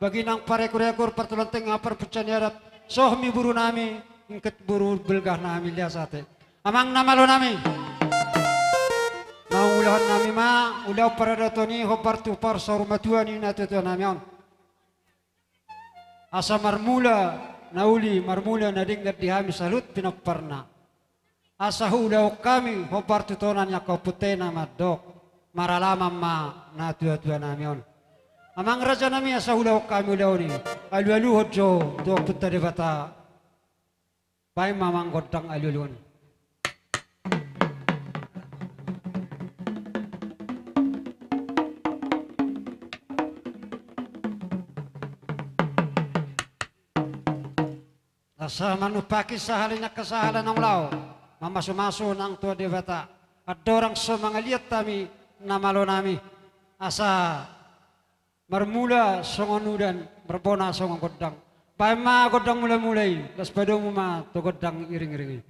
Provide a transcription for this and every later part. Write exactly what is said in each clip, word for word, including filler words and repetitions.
Bagi nang parekur-rekur, partulang tenga, parpunca ni adat, soh mi boru nami, ingkon boru belgah nami lias ate. Amang na malo nami. Naung ulahon nami ma, ulaon paradaton i hombar tu parsaurmatua ni natua-tua nami on. Asa marmula na uli, marmula na denggan di hami saluhut pinomparna. Asa huulahon hami hombar tu tona ni angka ompunta i na mandok, maralaman ma natua-tua nami on. Amang raja nami, asa huulahon hami ulaon i, alualuhon jo tu Ompunta Debata. Baen ma amang gondang alualuhon i. Asa manumpahi sahala ni angka sahala naung laho, mamasumasu nang Tuhan Debata, andorang so mangaliat hami na malo nami. Asa marmula songon udan, marbona songon gondang. Baen ma gondang mula-mula i, laos padomu ma tu gondang iring-iring i.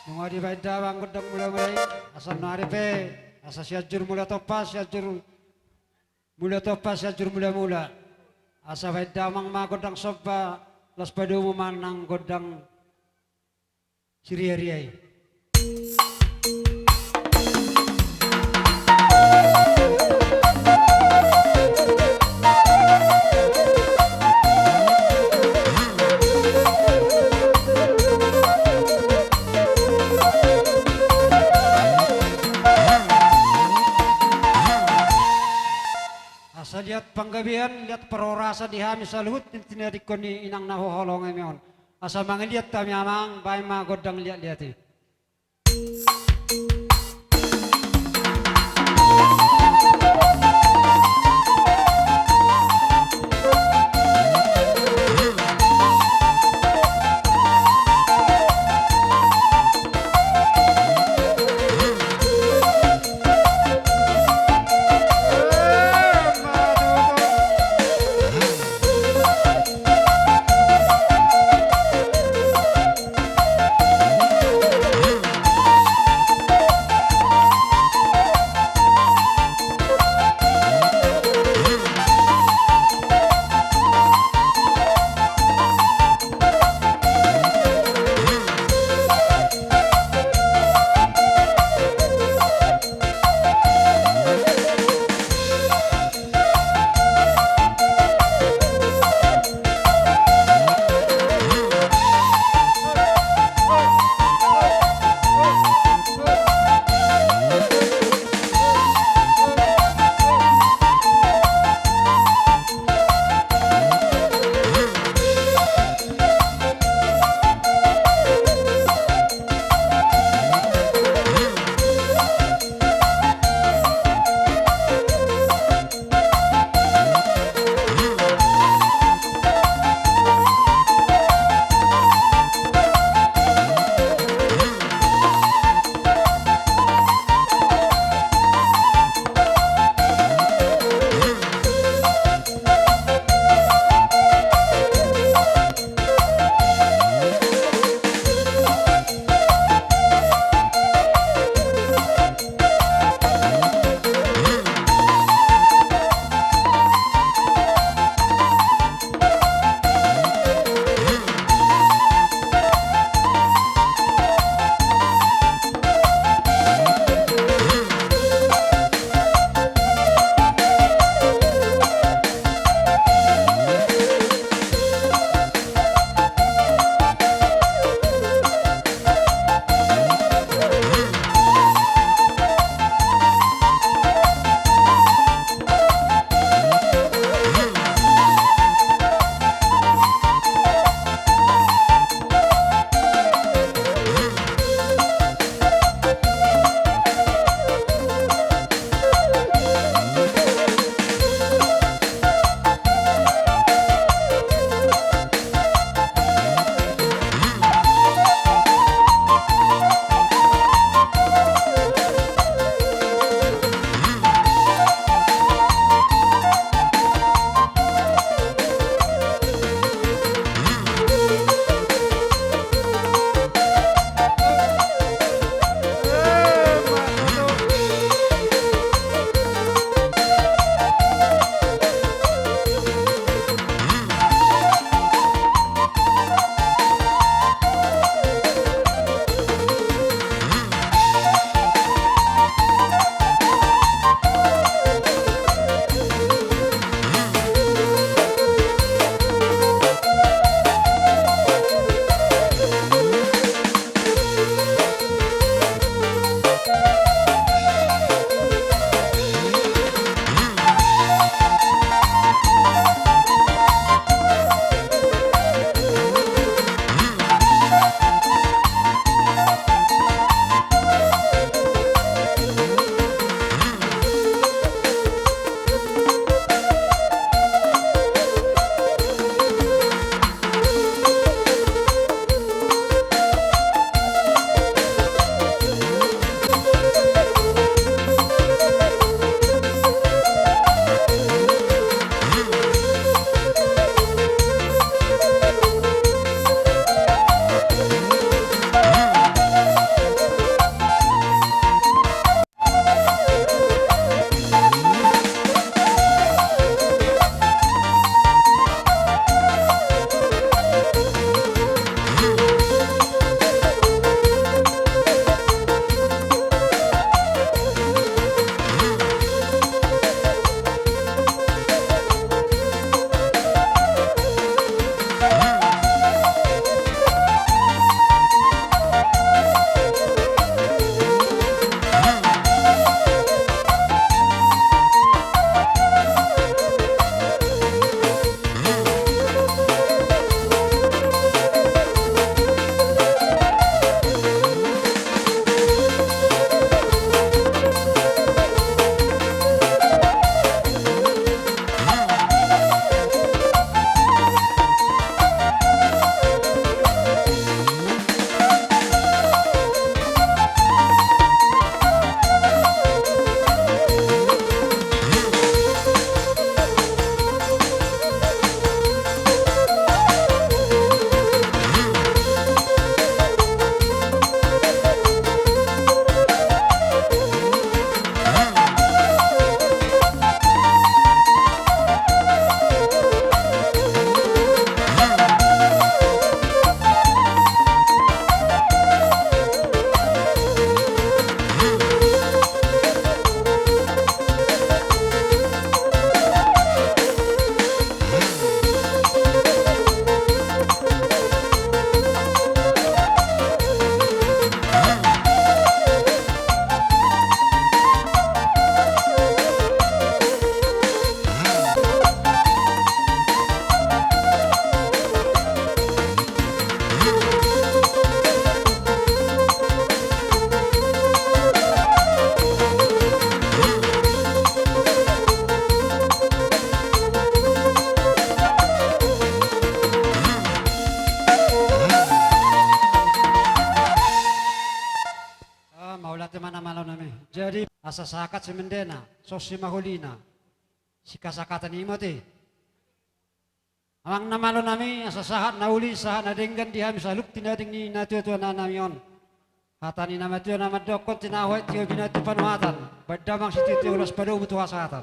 Nunga dibaen damang gondang mula-mula i, asa nari pe, asa Sianjur Mula Tompa, Sianjur Mula Tompa, Sianjur Mula-mula. Asa baen damang ma gondang somba, laos padomu ma nang gondang siriaria i. Asa liat panggabean, liat parhorasan di hami saluhut tintin ni adingkon ni inang na huhaholongi hami on. Asa mangaliat hami amang, baen ma gondang liat-liat i. Ate ma na malo nami. Jadi asa sahat simendena, sonsi ma holina. Sikasahatan i ma te. Amang na malo nami, asa sahat na uli, sahat na denggan di hami saluhut tinading ni natuatua na nami on. Hata ni na matua na mandokkon tinahu aek tio binahen tu panuhatan. Baen damang sititi ulos padomu tu hasahatan.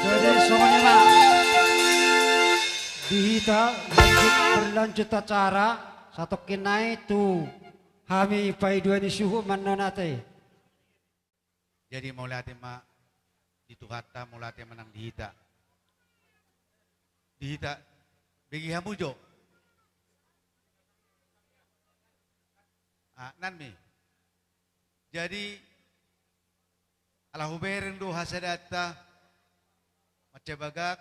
Jadi songon i ma di hita, lanjut, berlanjut acara satongkin nai tu hami paidua ni suhut ma annon ate. Jadi mauliate ma di Tuhanta, mauliate ma nang di hita. Di hita, bege hamu jo. Ah, nan mi. Jadi ala hubereng do hasadaanta, mansai bagak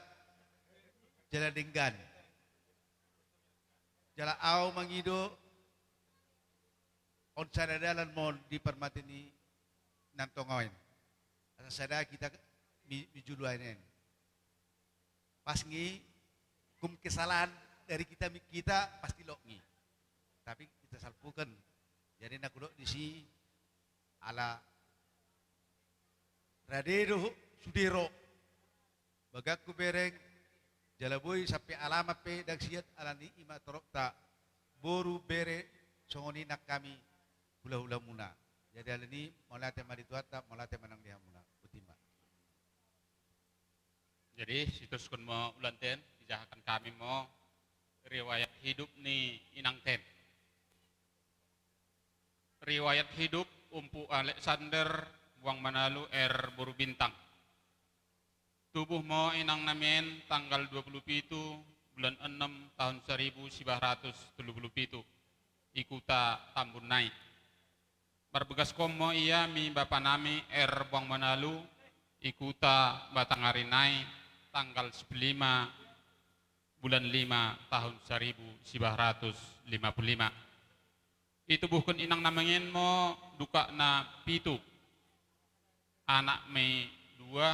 jala denggan. Jala ahu mangido on sada dalan ma on di parmate ni nang tonga on. Asa sada hita mi, mi julu ain en. Pas ngi, hukum kesalahan dari kita, kita pasti loak ngi. Tapi kita salpuken. Jadi na hudok disi ala rade do sude ro. Bagak hubereng, jala boi sampe alaman pe ndang siat, alani i ma toropta boru bere songon i nang hami hulahulamuna. Jadi alani i mauliate ma di Tuhanta, mauliate ma nang di hamuna. Boti ma. Jadi sitoskon ma ulaonta on, dijahakan hami ma riwayat hidup ni inangta on. Riwayat hidup Ompu Alexander Buang Manalu R boru Bintang. Tubuh ma inang nami on tanggal dua puluh pitu bulan enam tahun saribu siba ratus tolu pulu pitu, i huta Tambun Nai. Marbagaskon ma ia mi bapa nami R Buang Manalu, i huta Batanghari Nai, tanggal sipulu lima bulan lima tahun saribu siba ratus lima pulu lima. Itubuhkon inang nami on ma dukakna pitu. Anak ma i dua,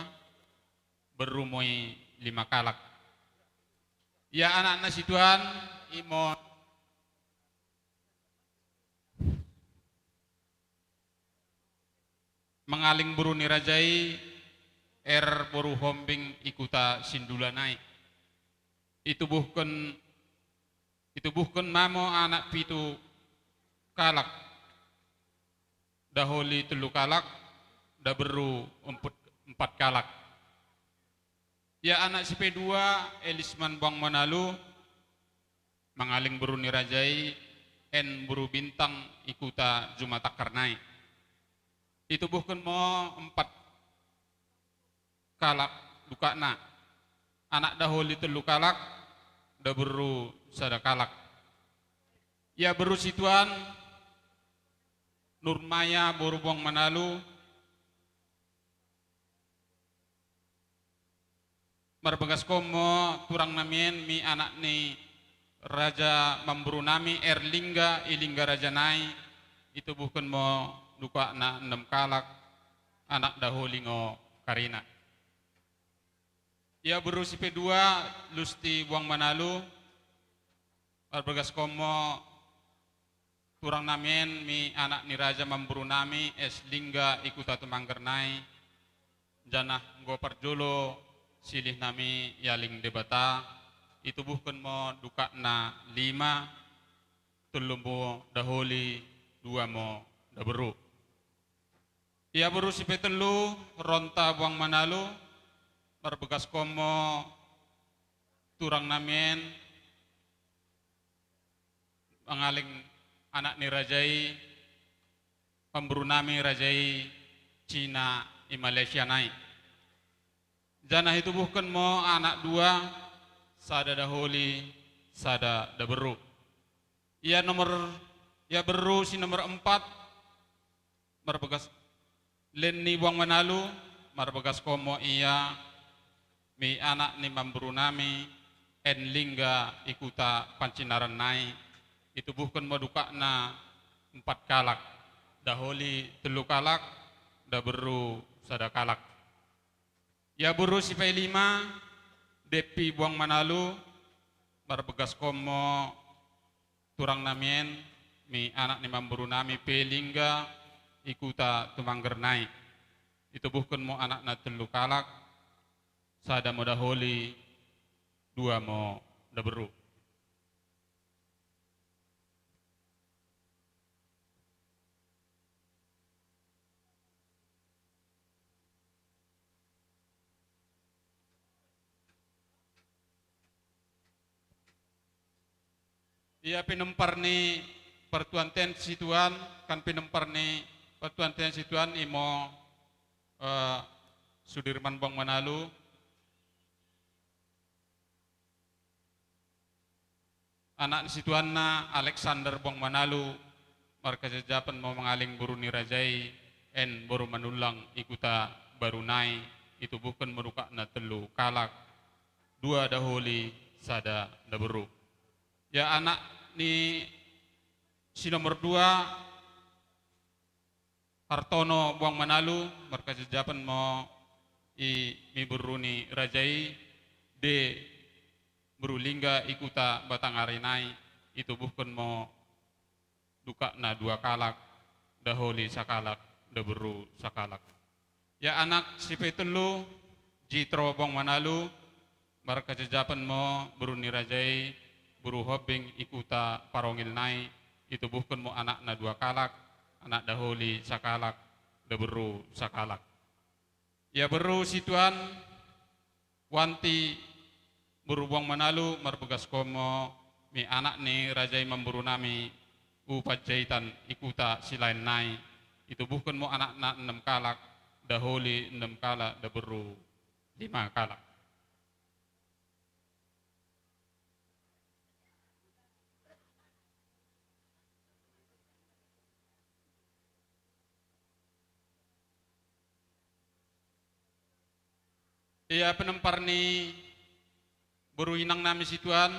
berru ma i lima halak. Ia anak na situan i ma Mangaling boru ni raja i, R boru Hombing i huta Sindulan Nai. Itubuhkon, itubuhkon ma i anak pitu halak. Daholi tolu halak, daberru empat, empat halak. Ia anak sipedua, Elisman Buang Manalu, mangaling boru ni raja i, N boru Bintang i huta Jumatangkar Nai. Itubuhkon ma i empat halak dukakna. Anak daholi tolu halak, daberru sada halak. Ia berru situan, Nurmaya boru Buang Manalu, marbagaskon ma turang nami on mi anak ni raja mamboru nami, R Lingga i Lingga Raja Nai, itubuhkon ma dukakna enem halak, anak daholi nga karina. Ia berru sipedua, Lusti Buang Manalu, marbagaskon ma turang nami on mi anak ni raja mamboru nami, S Lingga i huta Tumanggar Nai, janah anggo parjolo silih nami i aling Debata, itubuhkon ma dukakna lima, tolu ma daholi, dua ma daberru. Ia berru sipetolu, Ronta Buang Manalu, marbagaskon ma turang nami on, mangaling anak ni raja i, mamboru nami raja i, Cina i Malaysia Nai. Janah itubuhkon ma anak dua, sada daholi, sada daberru. Ia nomor, ia berru si nomor empat, marbagas, Lenny Buang Manalu, marbagaskon ma ia mi anak ni mamboru nami, N Lingga i huta Pansinaran Nai, itubuhkon ma dukakna empat halak. Daholi tolu kalak, daborru sada kalak. Ia boru sipailima, Depi Buang Manalu, marbagaskon mo turangnami en, mi anak ni mamborunami pe Lingga, i Kuta Tumanggar nai. Itubuhkon mo anakna tolu kalak, sada mo daholi, dua mo daborru. Ia pinompar ni partuanan situan, kan pinompar ni partuanan situan imo, eh, Sudirman Buang Manalu. Anak ni situanna Alexander Buang Manalu, markajajapan mo mangaleng boru ni raja i, en boru Manullang i Kuta Baru nai, itubuhkon mo dukakna tolu kalak, dua daholi, sada daborru. Ia anak ni si nomor dua, Hartono Buang Manalu, markajajapan mo i mi boru ni raja i, de boru Lingga i Kuta Batanghari nai, itubuhkon mo dukakna dua kalak, daholi sakalak, daborru sakalak. Ia anak sipaitolu, Jitro Buang Manalu, markajajapan mo boru ni raja i, boru Hombing i Kuta Parongil nai, itubuhkon mo anakna dua kalak, anak daholi sakalak, daborru sakalak. Ia boru situan, Wanti boru Buang Manalu, marbagaskon mo mi anak ni raja i mamborunami, Panjaitan i Kuta Silaen nai, itubuhkon mo anakna enem kalak, daholi enem kalak, daborru lima kalak. Ia pinompar ni boru inangnami situan,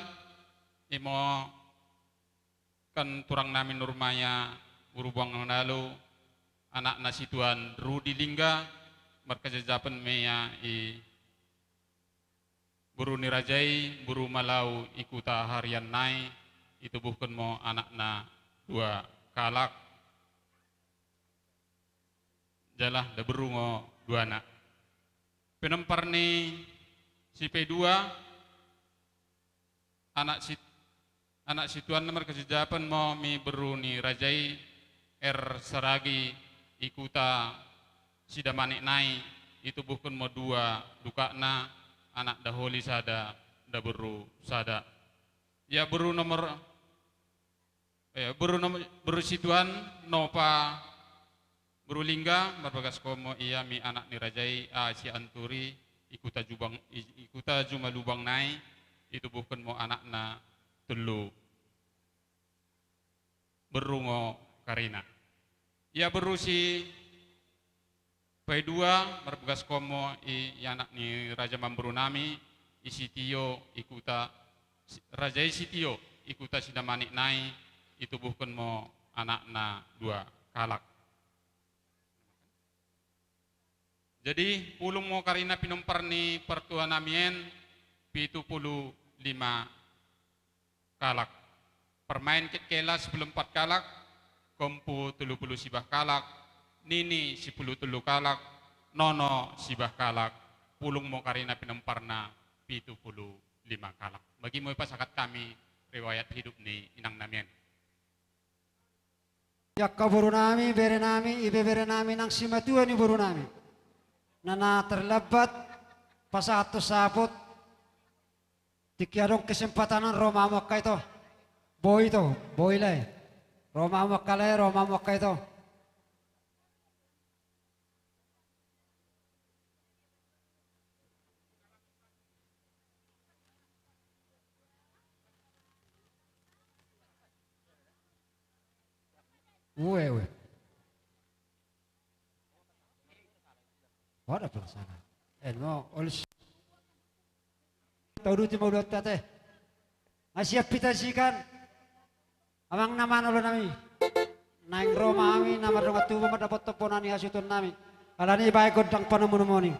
imo kan turangnami Nurmaya boru Buang Manalu, anakna situan Rudi Lingga, markajajapan ma ia i boru ni raja i, boru Malau i Kuta Harian nai, itubuhkon mo anakna dua kalak, jala daborru ngo duana. Pinompar ni sipaidua, anak sit-, anak situanna markajajapan mo mi boru ni raja i, R Saragi i Kuta Sidamanik nai, itubuhkon mo dua dukakna, anak daholi sada, daborru sada. Ia boru nomor, eh, boru nomor, boru situan, Nopa boru Lingga, marbagaskon mo ia mi anak ni raja i, A Sianturi i Kuta Jubang, i, i Kuta Jumalubang nai, itubuhkon mo anakna tolu, borru ngo karina. Ia boru sipaidua, marbagaskon mo i, i anak ni raja mamborunami, i Sitio i Kuta, si-, raja i Sitio i Kuta Sidamanik nai, itubuhkon mo anakna dua kalak. Jadi, pulung mo karina pinompar ni partuanami en, pitu pulu lima kalak. Parmaen ketkela sipulu ompat kalak, kompu tolu pulu sibah kalak, nini sipulu tolu kalak, nono sibah kalak, pulung mo karina pinomparna pitu pulu lima kalak. Bagi mo ipasahat hami riwayat hidup ni inangnami en. Angka borunami, berenami, ibeberenami nang simatua ni borunami. Na, na terlambat pasahat tu saput. Tingki adong kesempatan on, ro ma hamu angka ito. Boi ito, boi lae. Ro ma hamu angka lae, ro ma hamu angka ito. Ue, ue. Pada pelaksana. Eh, no, olis. Tauduti ma ulaonta te. Nga siap hita sikan. Amang na manolo nami. Naeng ro ma hami na mardongan tubu mandapothon bona ni hasuhuton nami. Alani i baen gondang panomunomuon i.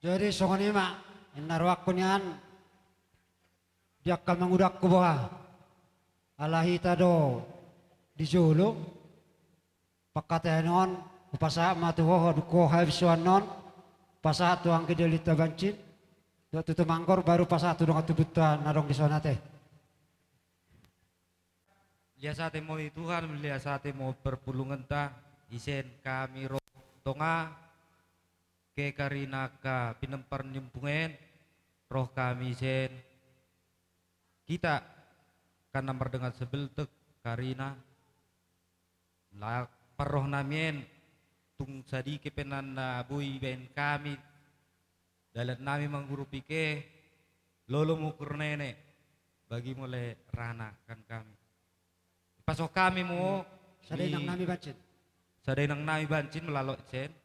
Jadi songon i ma, inna rohangku nian, di angka mangudangku boha, ala hita do di jolo, pangkataion on, hupasahat ma tu ho, ho, dung ho habisuan on, pasahat tu anggi dalinta banci, dohot tu tumanggor, baru pasahat tu dongan tubunta na adong di son ate. Lias ate ma i Tuhan, lias ate ma parpulunganta, ise hami ro tonga, ke karina angka pinompar ni ompung en, ro hami ise, hita angka na mardongan sebeltek karina, la parrohanami en, tung sadike pe na, na boi baen hami, dalannami mangurupi ke, lolo ma ukur nene, bagi mole rana kan hami. Pasahat hami ma, hmm, sada inangnami banci. Sada inangnami banci, malalo ise.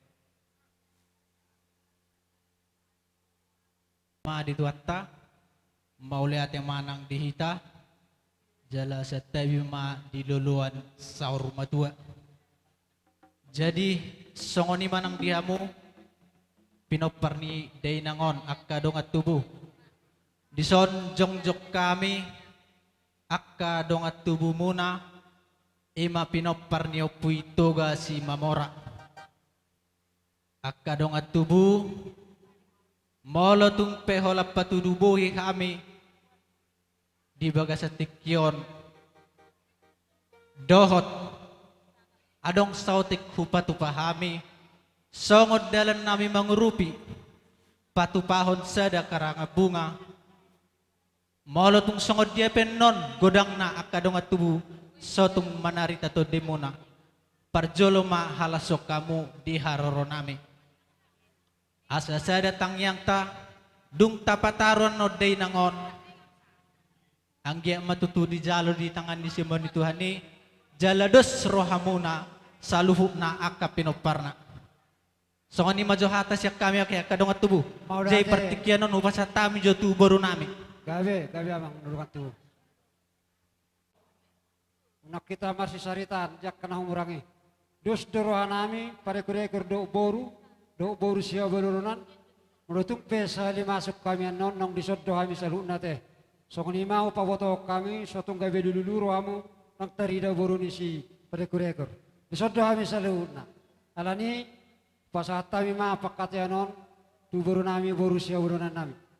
Ma di Tuhanta, mauliate ma nang di hita, jala santabi ma di loloan saur matua. Jadi, songon i ma nang di hamu, pinompar ni dainang on, angka dongan tubu. Dison jongjong hami, angka dongan tubumuna, i ma pinompar ni Ompu i Toga Simamora. Angka dongan tubu, molo tung pe holan patudu bohi hami di bagasan tingki on, dohot adong saotik hupatupa hami, songon dalannami mangurupi, patupahon sada karangan bunga, molo tung songon dia pe annon godangna angka dongan tubu, so tung manarita tondimuna. Parjolo ma halashon hamu di haroronami. Asa sada tangiangta, dung tapataru annon dainang on, anggiat ma tutu dijalo di tangan ni siamun ni Tuhan i, jala dos rohamuna, saluhutna angka pinomparna. Songon i ma jo hata sian hami, oke, angka dongan tubu. Mauliate. Jadi partingkian on hupasahat hami jo tu borunami. Gabe, gabe amang dongan tubu. Nang hita marsisaritaan di angka na humurang i. Dos do rohanami, parekorekor dohot boru, dohot boru sihabolonan. Molo tung pe sahali masuk hami annon, naung dison do hami saluhutna ate. Songon i ma hupabotohon hami, so tung gabe lululu rohamu, nang tarida boru ni si parekorekor. Dison do hami saluhutna. Alani, pasahat hami ma panghataion on, tu borunami, boru sihabolonannami.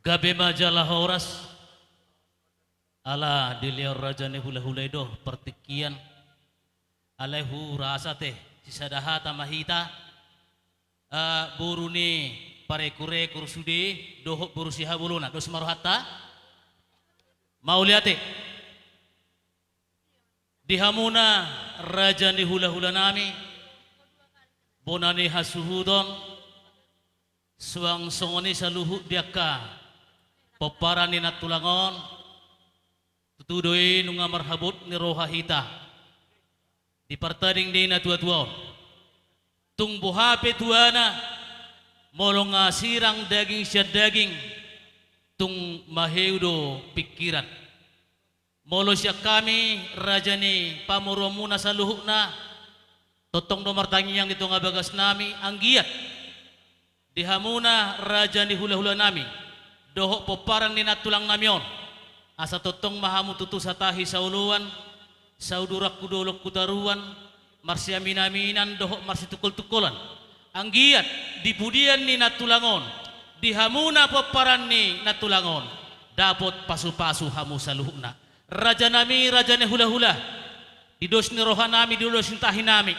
Gabe ma jala horas. Ala dilehon raja ni hulahula i do partingkian. Alai hurasa ate, sisada hata ma hita. Ah, boru ni parekorekor sude, dohot boru sihabolona, dos ma rohanta. Mauliate. Di hamuna raja ni hulahulanami, bona ni hasuhuton, suang songon i saluhut di angka pomparan ni nantulang on, tutu do i nunga marhabot ni roha hita. Di partading ni natuatua on. Tung boha pe tuana, molo nga sirang daging sian daging, tung maheu do pingkiran. Molo sian hami, raja ni pamoruonmuna saluhutna, tongtong do martangiang di tonga bagasnami, anggiat di hamuna raja ni hulahulanami, dohot pomparan ni nantulangnami on, asa tongtong ma hamu tutu satahi saoloan, sauduran tu dolok tu toruan, marsiaminaminan dohot marsitungkoltungkolan. Anggiat di pudian ni nantulang on, di hamuna pomparan ni nantulang on, dapot pasupasu hamu saluhutna. Rajanami, raja ni hulahula, di dos ni rohanami, di dos ni tahinami.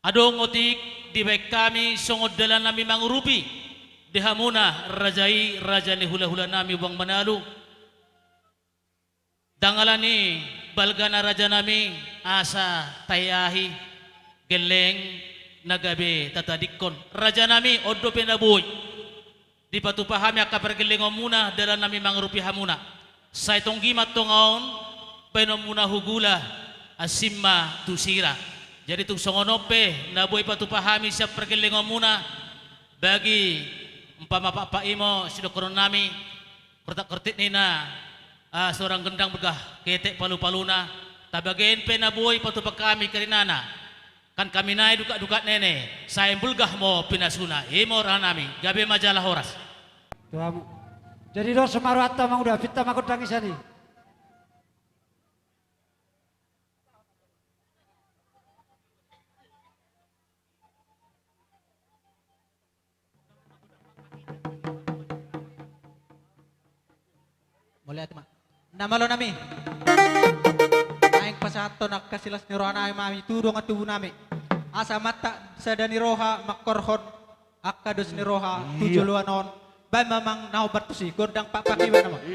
Adong otik dibaen hami songon dalannami mangurupi di hamuna raja i, raja ni hulahulanami Boang Manalu. Ndang alani balgana rajanami asa taeahi gelleng na gabe tatadingkon. Rajanami, on dope na boi dipatupa hami angka pargellengonmuna, dalannami mangurupi hamuna. Sai tonggi ma tonga on baenonmuna hugula, ansim ma tu sira. Jadi tung songon on pe na boi patupa hami sian pargellengonmuna, bagi umpama pakpak imo sidohononnami, kortak-kortik ni na, ah, sorang gendang begah ketek palupaluna, tabagen pe na boi patupa hami karinana. Kan hami nai dukak-dukak nene, sai bulgah ma pinasuna. Imo rajanami, gabe ma jala horas. Tu hamu. Jadi dos ma rohanta mangula, pinta ma gondang i sian i. Mauliate ma. Na malonami, naeng pasahathon angka silas ni rohanami ma hami tu dongan tubunami, asa mantak sada ni roha mangkorhon angka dos ni roha tu joloan on. Baen ma amang na hombar tusi, gondang pakpak i, baen ma amang.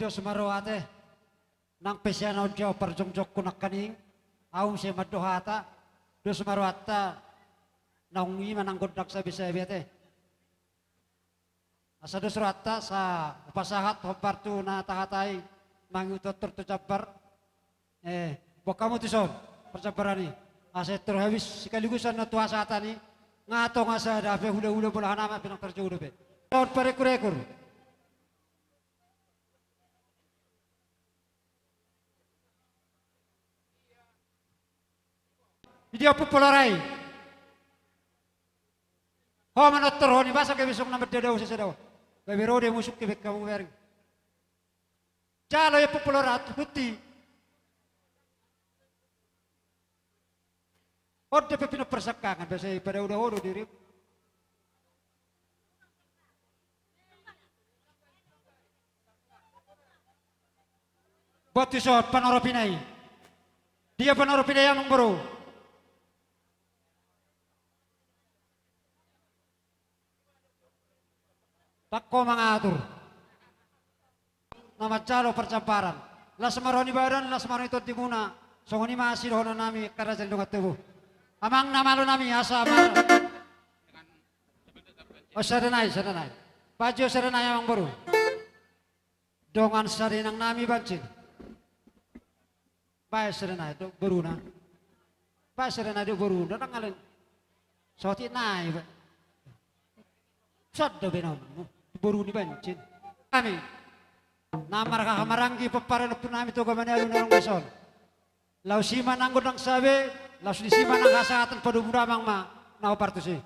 Dos ma roha ate. Nang pe sian on jo parjongjongku nangkaning, ahu muse mandok hata. Dos ma rohanta. Naung i ma nang gondang sabesabe ate. Asa dos rohanta, asa hupasahat hombar tu na tahatai, mangihut tortor tu jambar. Eh, boan hamu tuson parjambaran i. Asa torus habis sekaligus na tu hasahatan i. Nga tonga sada pe hulahula bolahan amak pe nang tarjou dope. Tongon parekur-ekur. Di dia Ompu Polara i? Ho manortor ho ni basa gabe songon na mandadao sasada ho. Gabe ro do musuk ke bekka mu bering. Jalo ia Ompu Polara tu huti. On dope pinompar sangkangan, biasa i pada udah odo diri. Boan tuson panoropina i. Dia panoropina i amang boru? Tangko mangatur. Na manjalo parjambaran. Las ma roha ni badan, las ma roha ni tondimuna. Songon i ma sidohonon nami angka raja ni dongan tubu. Amang na malo nami asa mar. O sada nai, sada nai. Pajo sada nai amang boru. Dongan sada inang nami bancin. Baen sada nai dohot boruna. Baen sada nai dohot boruna, ndang ale. Sotik nai ba. Sada be namu boru ni bancin. Nami na marhaha maranggi pomparan ni ompu nami Toga Manalu na adong dison. Laos i ma nang gondang sabe. Laos disi ma nang hasahatan, padomu damang ma na hombar tusi.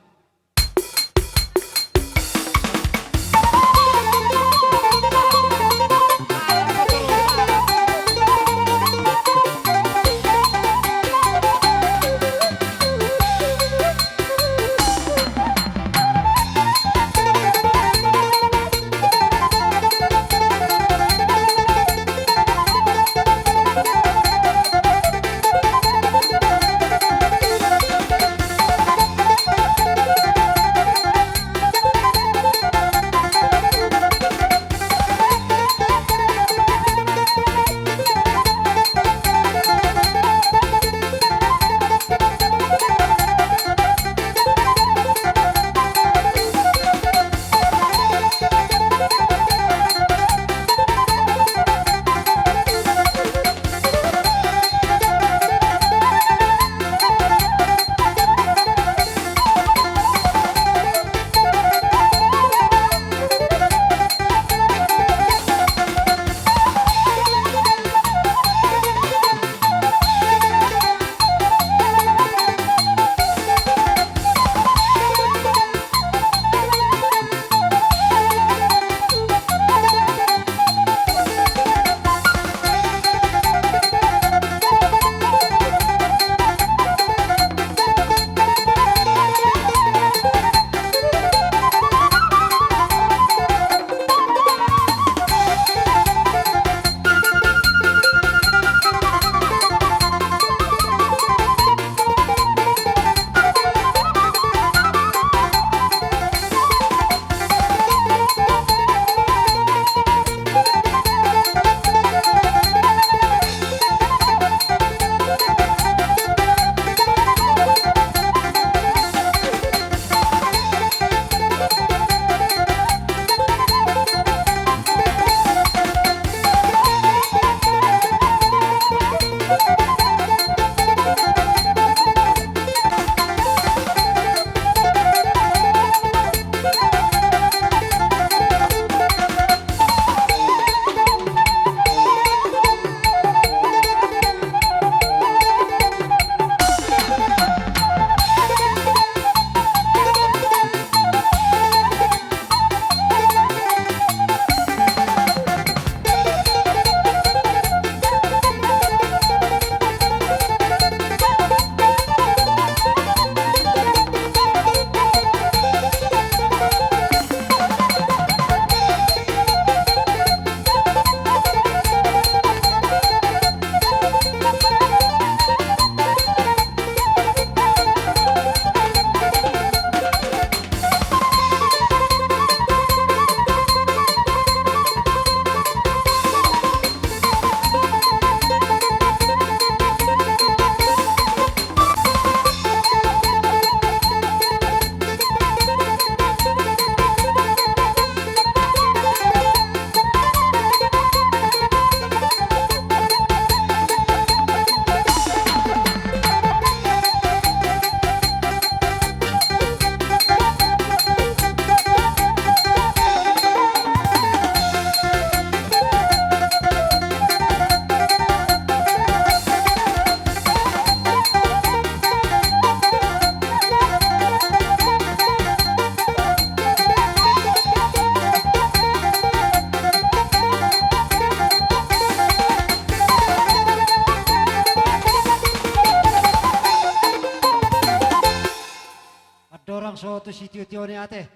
sitio-tio ni ate.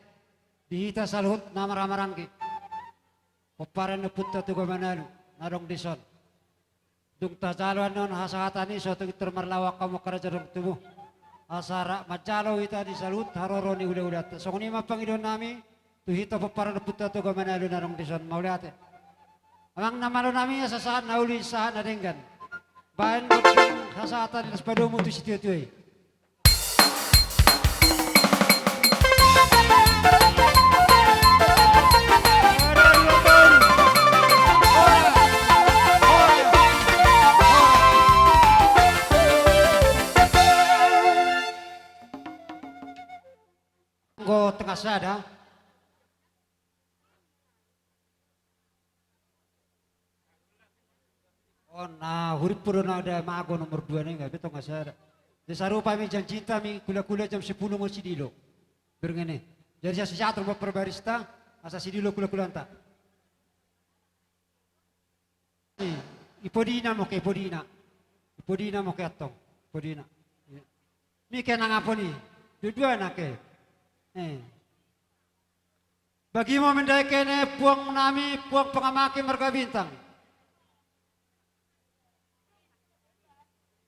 Di hita saluhut na marhahamaranggi. Pomparan ni ompunta Toga Manalu, na adong dison. Dung tajalo annon hasahatan i, so tung pintor marlaok hamu angka raja dohot tubu. Asa rap manjalo hita di saluhut haroro ni hula-hulanta. Songon i ma pangidoan nami, tu hita pomparan ni ompunta Toga Manalu na adong dison, mauliate. Amang na malo nami, asa sahat na uli, sahat na denggan. Baen gondang hasahatan las padomu tu sitio-tio i. Anggo tengah sada. On, na hurippu do na da mago nomor dua na i, nga pe tong asa da. Jadi sarupa mi janjinta mi, kula-kula jam sepuluh ma sidilo. Berngene. Jadi asa siatur ma parbarista, asa sidilo kula-kulanta. I, i podina mo ke, i podina. I podina mo ke antong. I podina. Iya. Mi ke nang apon i. Dua-dua na ke. Eh. Bagi ma mendai ke ne puang nami, puang pangamaki marga Bintang.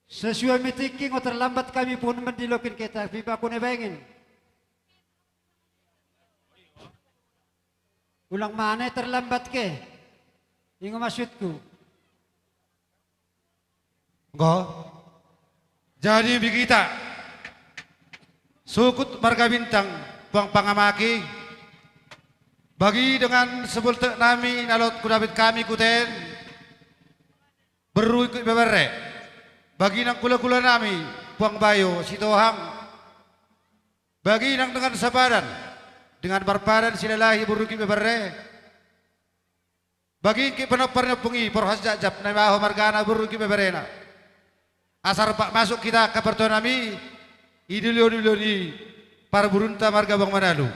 Sesuai mi tingki, ngo terlambat kami pun mendilokon ke, tapi bakune baengen. Ulang mane terlambat ke. Ingo maksudku. Enggo. Jadi bagi hita, sukut marga Bintang, puang pangamaki, bagi dengan seboltek nami na lot ku dapit kami kuten, berru Ingkut Beberre, bagi nang kula-kula nami, puang Bayo Sitohang, bagi nang dengan sapadan, dengan marpadan Silalahi, berru Ingkut Beberre, bagi Ingkut Panompar ni ompung i, Parhasjapjap, na imaho margana, berru Ingkut Beberrena. Asa rap masuk hita angka partua nami, i dilio-dilio ni parburunta marga Bang Manalu.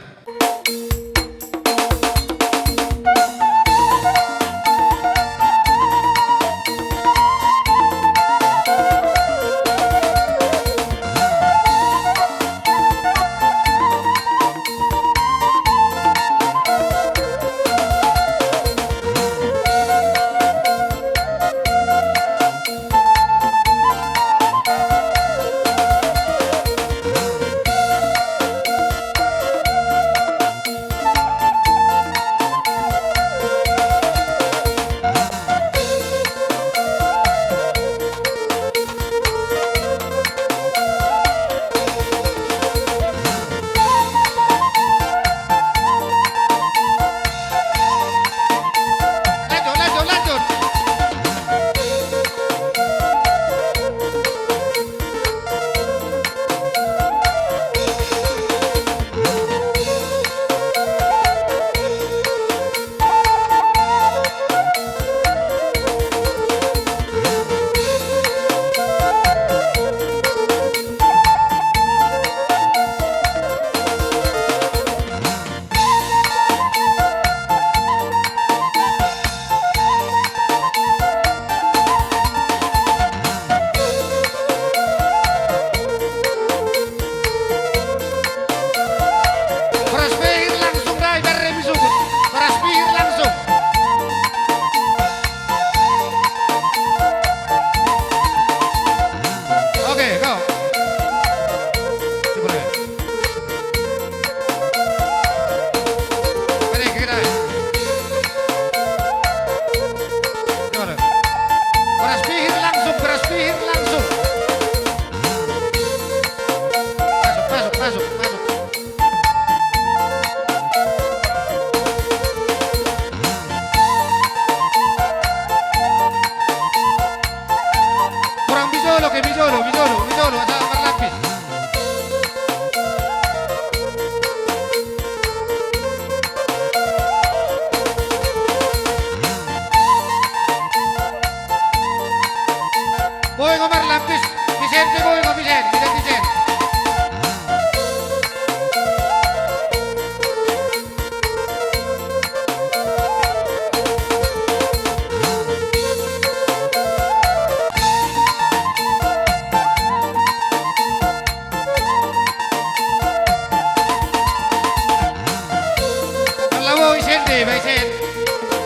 Deba isen.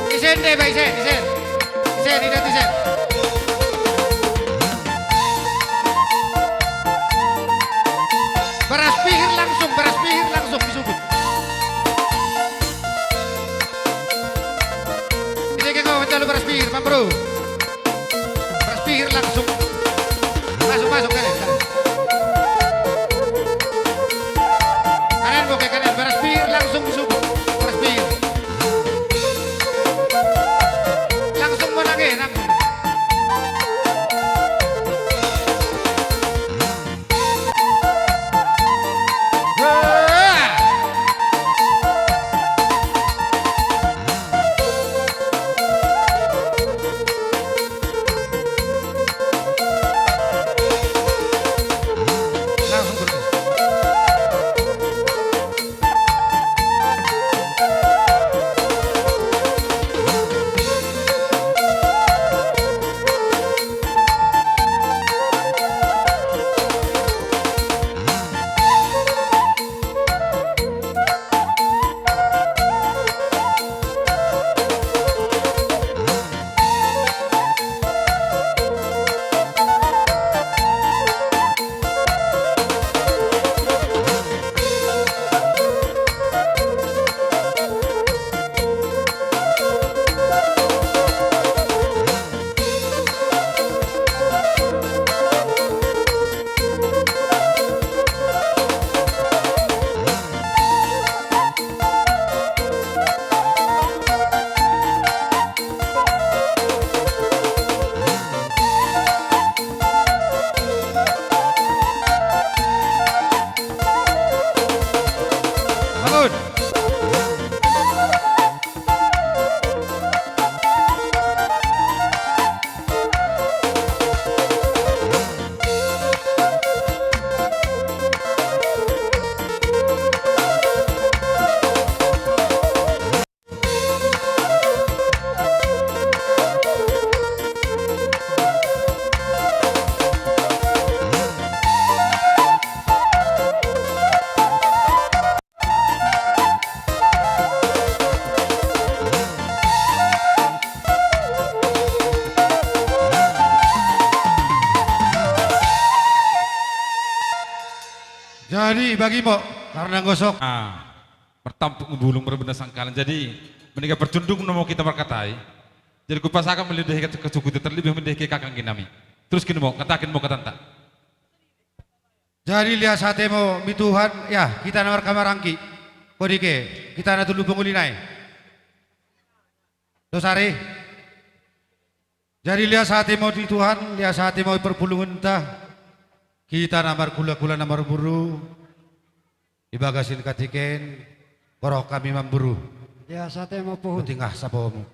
Isen, Deba isen, isen. Isen, idat isen. Baras pihir langsung, baras pihir langsung disubut. Ise ke kau manjalo baras pihir, Amang Bro? Baras pihir langsung. Masuk, masuk, kanen, kanen. Kanen, boke, kanen. Baras pihir langsung disubut. Baras pihir. Langsung menangi, langsung. Bangun. Jadi bagimo, karena gosok. Ah, martampuk bulung marbenda sangkalan. Jadi, mendingan parcundung nama hita markatai. Jadi, hupasahat ma liat dahika kasukuti terlebih mendahika kakang ginami. Terus gini mo, katakin mo katanta. Jadi lias hate mo mi Tuhan, ya, hita na marhamaranggi. Kodike, hita na tolu pangoli nai. Dos ari. Jadi lias hate mo di Tuhan, lias hate mo i parpulungunta. Hita na marhulahula na marboru. Di bagasan katika on, borhat hami mamburu. Lias hate mo puhu. Di tingah sapomu.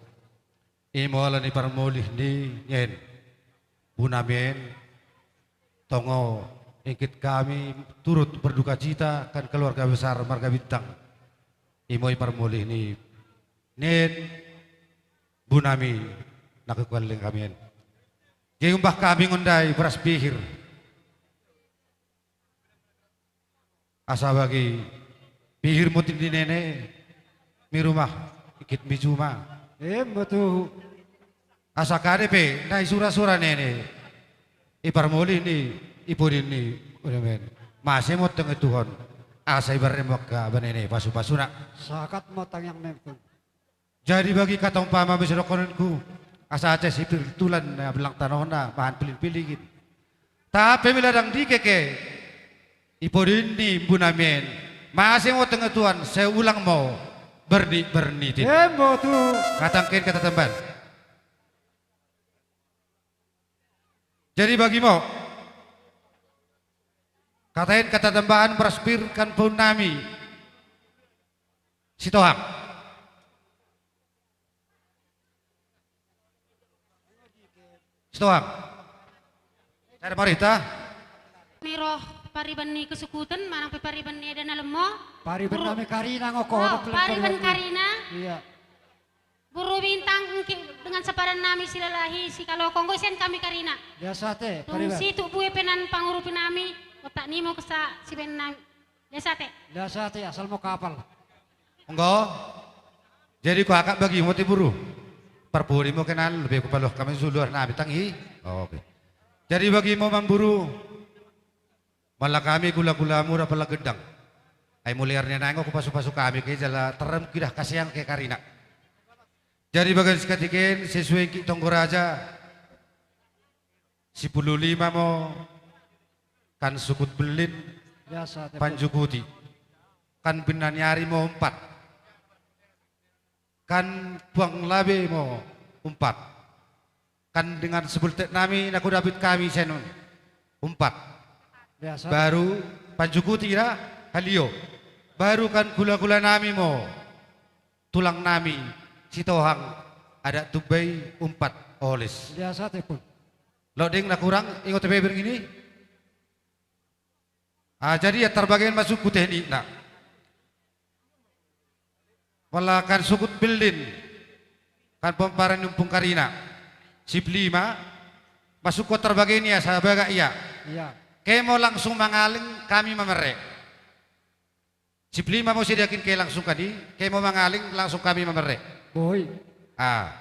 Imo ala ni parmolih ni, nian. Bunami on. Tongo ingkit hami turut berduka cita kan keluarga besar marga Bintang. Imo i parmolih ni, nian. Bunami na hukalleng hami on. Jadi umbahen hami ngondai baras pihir. Asa bagi pihir moti ni nene, mi rumah, ingkit mi juma. Emma tuhu. Asa kade pe, na i sura-sura nene. I parmolih ni, i pudi ni, udah men. Mase mo tengah Tuhan. Asa ibar ni maka banene, pasu-pasuna. Sahat ma tangiang mempu. Jadi bagi hata umpama muse dohononku, asa Aceh sipir tulan na belang tanohna, bahan piling-pilingin. Tapi mila dang dikeke, i pudi ni bunami on, mase mo tengah Tuhan, sai ulang mo, berni-, bernitin. Emma tuhu. Kata angka on hata tambahan. Jadi bagimo. Hata on hata tambahan baras pihir kan paun nami. Sitohang. Sitohang. Sada marita. Ni roh pariban ni kesukuten, manang pe pariban ni eda na lemo. Pariban nami karina ngoko. Pariban karina. Iya. Boru Bintang, engke dengan sepadan nami Silalahi, Sikaloko, anggo sian hami karina. Lias hate, tung pariban. Situk bue pe nan pangurupi nami, otak ni mo kesa siben nami. Lias hate. Lias hate, asal mo kapal. Anggo. Jadi, huhakap bagimu, Tuan Guru. Parpudi ma kenan, lebih kupaloas hami suluar nami tanggi. Oke. Jadi, bagimu, Amangboru. Molo hami gulagula mura pala gendang. Ai molo arnia naeng hupasu-pasu hami ke jala tarem kidang kasian ke karina. Jadi bagian sikatikeen sesuai ki tonggo raja. Sipulu lima mo kan sukut bellin. Biasa, Tepung. Panjukuti. Kan binaniari mo umpat. Kan puang labe mo umpat. Kan dengan sebultek nami na hudapot hami sian on umpat. Biasa. Baru panjukuti ra halio. Baru kan gulagula nami mo tulang nami Sitohang adat Tumbal i umpat oles. Biasa, Tepung. Loding na kurang ingot beber ini. Ah, jadi ia tarbagian masuk ku teknikna. Molo kan sukut bellin, kan pomparan ni ompung karina. Sip lima, masuk ko tarbagian ia, sabagak ia. Iya. Ke mo langsung mangaling hami mamerre. Sip lima mo sidakin ke langsung kan i, ke mo mangaling langsung hami mamerre. Boi. Ah.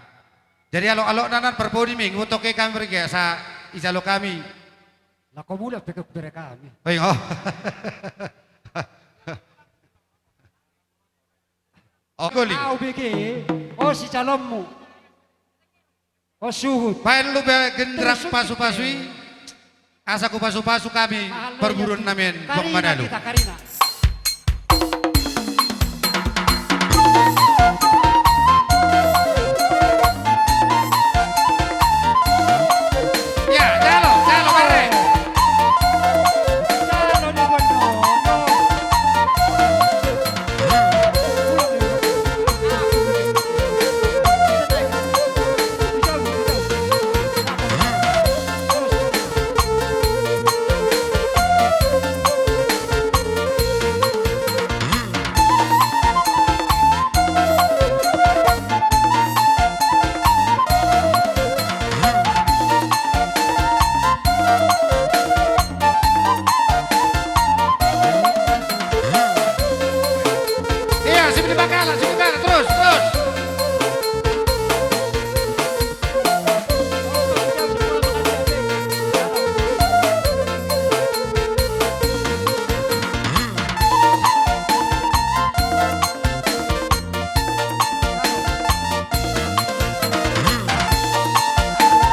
Jadi alok-alok nanan parpudi ming, utok ke hami merge, asa ijalo hami. Lako mula pe ke bere hami. Oi, oh. Oh, goli. Au bege, oh, sijalonmu. Oh, suhut. Baen lu be genderang pasu-pasu i. Asa hupasu-pasu hami parburuon nami on, Bang Manalu. Karina. Ya, jalo, jalo, bare. Iya, sip lima kalah, sip lima kalah, terus, terus.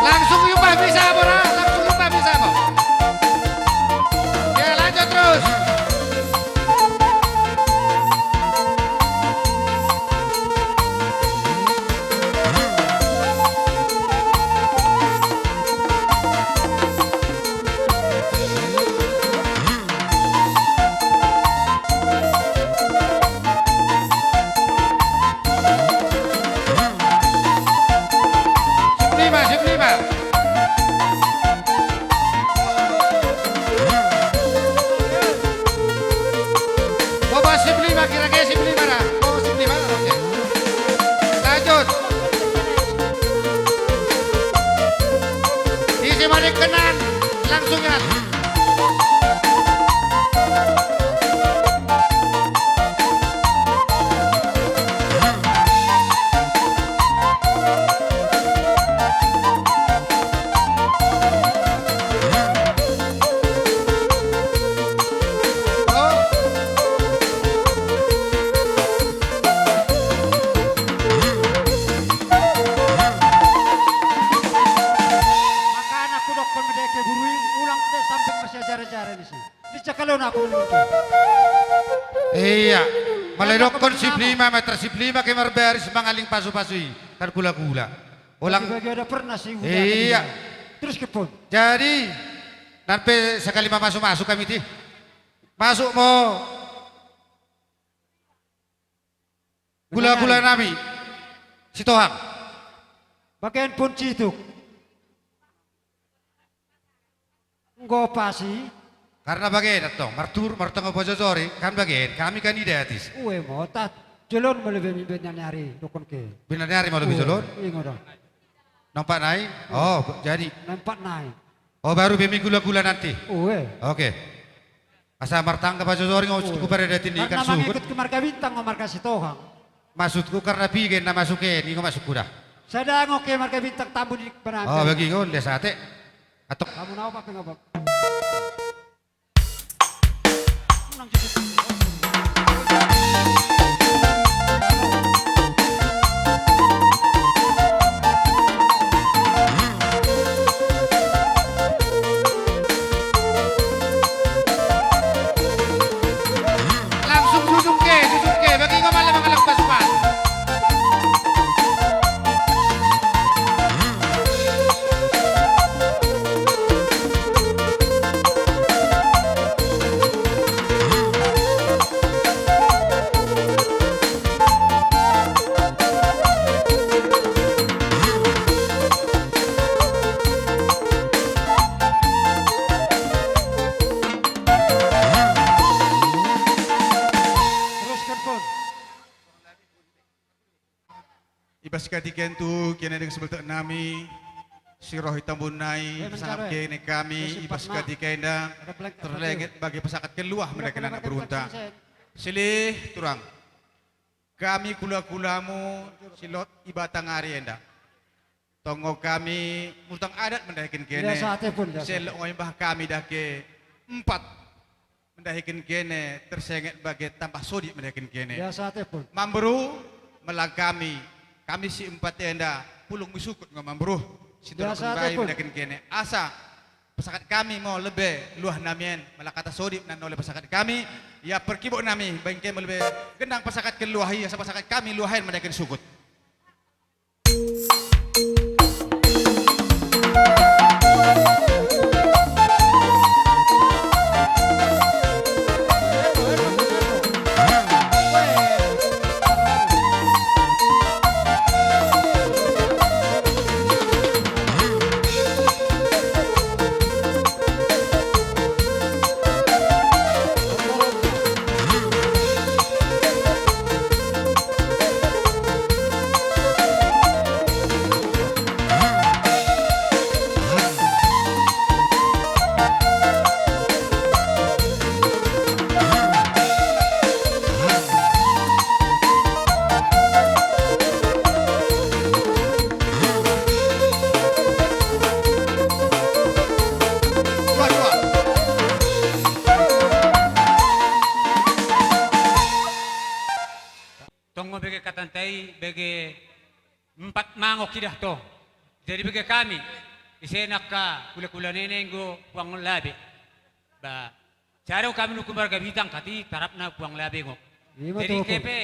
Langsung iumbah bisa, Bora. Langsung iumbah bisa, Bo. Ya, lanjut terus. Sip lima, sip lima. Boba sip lima, kira-kira sip lima dah. Boba sip lima, oke. Lanjut. Isi manik kenan, langsung ya. Makana hudokkon ma di ke burui, ulang te samping masiajara-jara ni si. Di cakalo na aku nunggu. Iya. Molo didokkon sip lima, meter sip lima ke marbaris mangaling pasu-pasu i. Kan gula-gula. Ulang. Bagi ada pernah si. Iya. Terus ke pon. Jadi, nan pe sakali ma masuk-masuk hami ti. Masuk mo. Gula-gula nami. Sitohang. Bagian pun cituk. Enggo pasi. Karena bagian tong, martur, martongo pajojori, kan bagian, kami kan idatis. Ue mo, tat, jolon mo lebih binaniari, dokkon ke. Binaniari mo lebih jolon? Ingo dong. Nampak nai? Oh, jadi. Nampak nai. Oh, baru bemi gula-gula nanti? Ue. Oke. Asa martangga pajojori, nunga suhut huparade tindikan suhut. Karena mangikut ke marga Bintang, nunga marga Sitohang. Maksudku karena piga na masuk e, ninna masukku da. Sada angon ke marga Bintang, tambu di pangan. Oh, bagi kau, lias ate. Atau kamu nau pakai ngapa? Langsung susung ke, susung ke. Bagi kau malam mangalepas pan. I bas katika i tu kene dengan sebeltek nami, si rohi tambun nai, eh, sangap kene kami, i bas katika enda, terlenget bagi pasahat keluah mendakin anak berunta. Silih turang. Kami kula-kulamu, si lot i batang ari enda. Tongon kami murtang adat mendakin kene. Selok ngoi bah kami dake empat. Mendahiken kene tersenget bage tambah sodip mendahiken kene. Ya, sate pun. Mamboru, mela kami, kami si empat enda, pulung misukut nga mamboru. Si tolong sate pun. Mendahiken kene. Asa, pasahat kami mo lebe, luah nami en, mela kata sodip, nan oleh pasahat kami, ya perkibok nami, baen ke mo lebe, gendang pasahat ke luah i, asa pasahat kami luah en mendahiken sukut. Tong ma bege katanta i, bege empat mango kidah to. Jadi bege kami, ise nangka kula-kula nene enggo puang labe. Ba, sada kami nuku marga Bintang, kati tarapna puang labe ngo. Jadi kepe,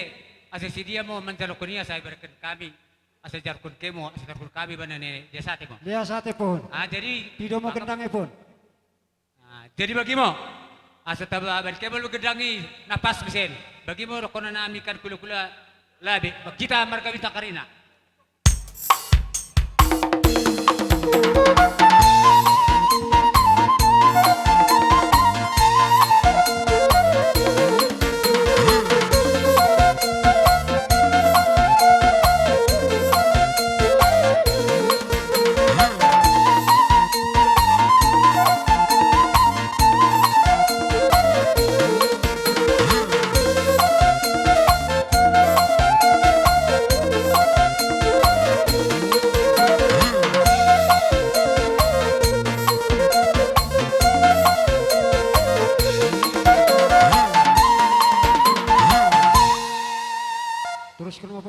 asa si dia mo manjalokkon i asa ibaratkan kami, asa jarkon ke mo, asa jarkon kami bana nene, dia sate mo. Dia sate pun. Ah, jadi pido mo gendang i pun. Nah, jadi bagi mo, asa taba baen ke mo gendang i na pas misen. Bagi mo dohonon nami kan kula-kula labe, ba hita marga Bintang karina.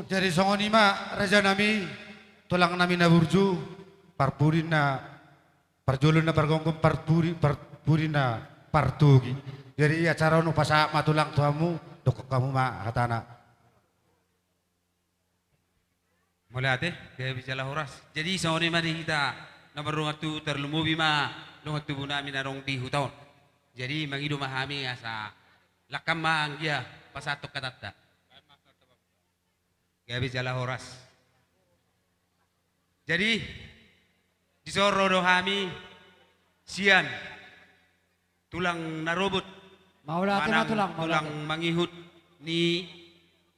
Jadi songon i ma raja nami, tulang nami na burju, parpudi na parjolo na pargonggon, parpudi, parpudi na partogi. Jadi acara on hupasahat ma tulang tu hamu, dokkon hamu ma hatana. Mauliate, gabe jala horas. Jadi songon i ma di hita na mardongan tubu, tarlumobi ma dongan tubu nami na adong di huta on. Jadi mangido ma hami asa langkam ma anggia pasahathon hatanta. Gabe jala horas. Jadi dison ro do hami sian tulang na robot, manang tulang mangihut ni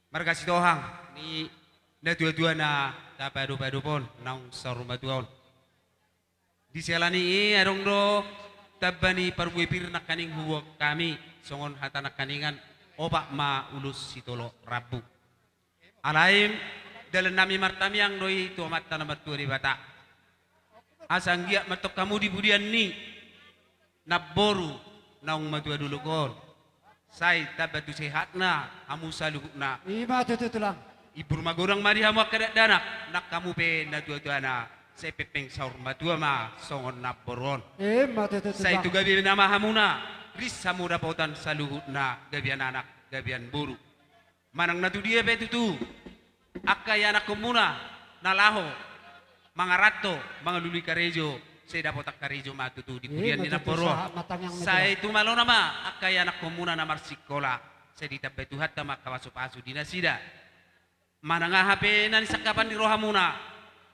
marga Sitohang, ni natua-tua na tapaadop-adop on, naung saur matua on. Di siala ni i adong do tamba ni parbue pir nangkaning huboan hami, songon hata nangkaningan, opat ma ulos sitolo rambu. Alai dalan nami martamiang do i tu Amanta na martua Debata. Asa anggiat ma antong hamu di pudian ni namboru naung matua dolok on, sai tamba tu sehatna hamu saluhutna. I ma tutu, Tulang. Ibur magodang ma di hamu angka dakdanak, nang hamu pe natuatuana, sai pengpeng saur matua ma songon namboru on. I ma tutu, Tulang. Sai tu gabe nama hamuna, ris hamu dapotan saluhutna, gabean anak, gabean boru. Manang na tudia pe tutu angka ianakkonmuna na laho mangaranto, mangalului karejo, sai dapotan karejo ma tutu di pudian ni namboru on. Sai tumalona ma angka ianakkonmuna na marsikola, sai ditambai Tuhanta ma angka pasupasu di nasida. Manang aha pe na nisangkapan ni rohamuna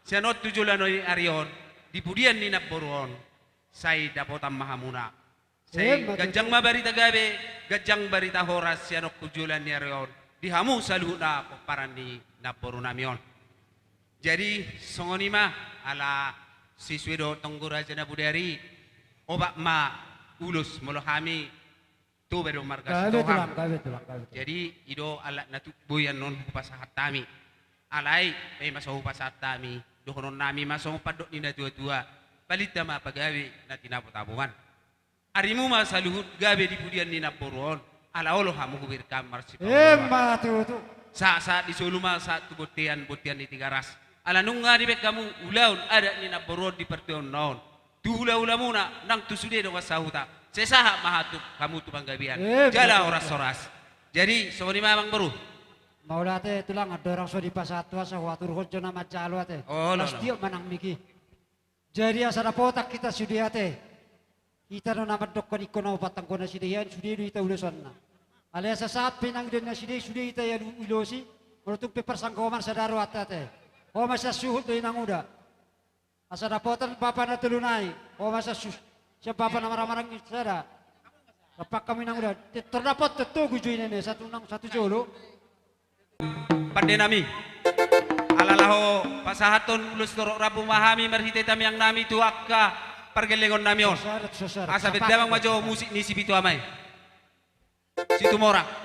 sian on tu joloan ni ari on, di pudian ni namboru on, sai dapotan ma hamuna. Sai ganjang ma barita gabe, ganjang barita horas sian on tu joloan ni ari on di hamu saluhutna pomparan ni namboru nami on. Jadi songon i ma, ala sisue do tonggo raja na bodari, obat ma ulos molo hami Toba do marga Sitohang. Jadi i do alat na tuk boi annon hupasahat hami. Alai pe ma so hupasahat hami, dohonon nami ma songon pandok ni natuatua: Palinta ma pagabe na tinabotabongan. Arimu ma saluhut gabe di pudian ni namboru on, ala olo hamu hubereng hami marsipaoloan. Ima tutu. Sahat-sahat di solu ma sahat tu bontean, bontean ni Tigaras. Ala nunga dibaen hamu ulaon adat ni namboru on di partuaonna on. Tu hulahulamuna nang tu sude dongan sahuta, sai sahat ma hamu tu, hamu tu panggabean. Jala horas-horas. Jadi songon i ma, Amangboru. Mauliate, Tulang, andorang so dipasahat Tuhan, sai huaturhon jo na manjalo ate. Olo, olo. Pasti manang miki. Jadi asa dapotan hita sude ate. Hita do na mandokkon ingkon na opat anggo nasida hian, sude do hita ulosonna. Alai asa sahat pe inang ida nasida i, sude hita hian ulosi. Molo tung pe parsanggoman sada rohanta ate. Ho ma sian suhut do inanguda. Asa dapotan bapa na tolu nai, ho ma sian su-, sian bapa na marhahamaranggi sada. Rap hamu inanguda, tor dapotan togu jo i nene, satu nang, satu jolo. Pande nami. Ala laho pasahathon ulos torop rambu ma hami marhite tamiang nami tu angka pargellengon nami on. Asa baen damang ma jo musik ni si Pitu Ama i. Situmorang.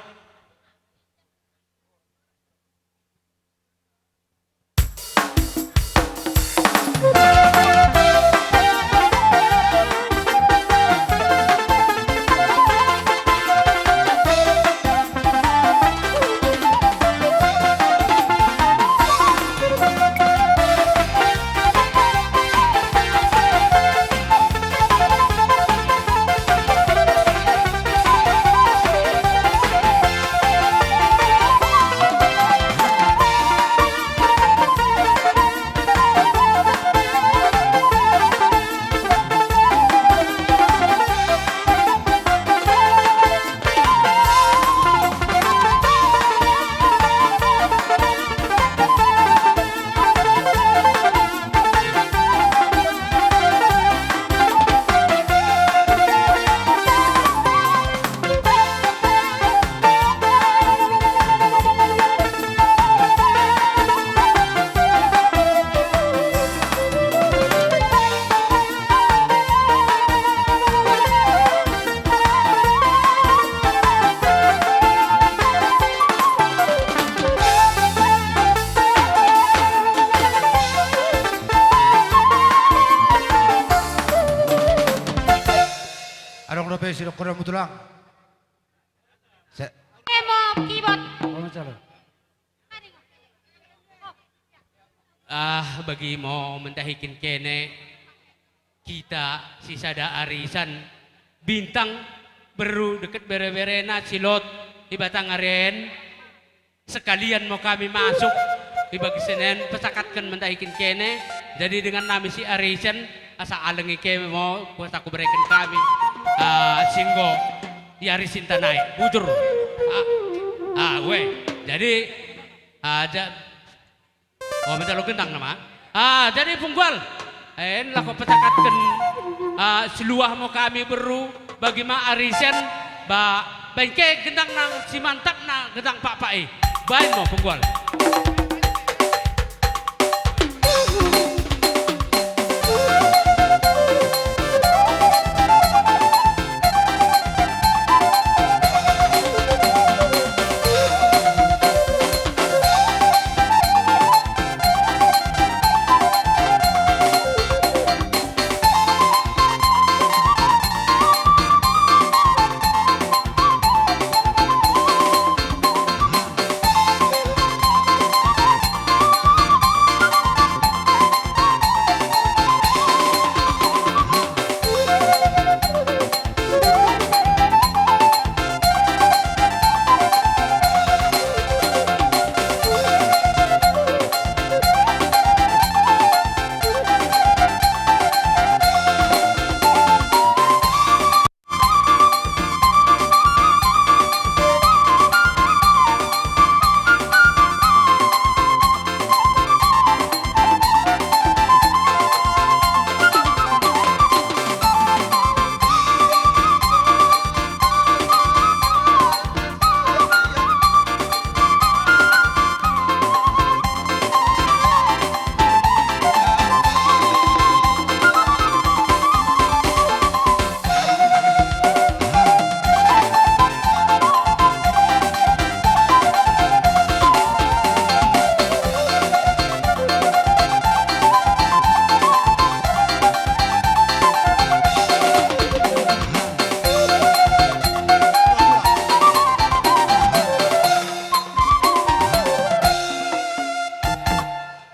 Adong dope sidohononmu, Tulang? Se- Emo kibot. Oh, masalah. Ah, bagimo mandahiken kene, hita sisada arisan, Bintang, beru, deket bereberena, Silot, di Batangarien. Sekalian mau kami masuk di bagasan on, pasangkapkon mandahiken kene. Jadi dengan nami si arisan, asa allengi ke mau kuasa kubereken kami, ah, singgo di ari sinta nai bujur. Ah, ah, we. Jadi, ah, ja-, oh, minta lo gendang nama. Ah, jadi punggual. Eh, laho pasangkapkon, ah, siluah mau kami beru, bagima arisan, ba, baen ke gendang na simantap na gendang pakpak i. Baen mau punggual.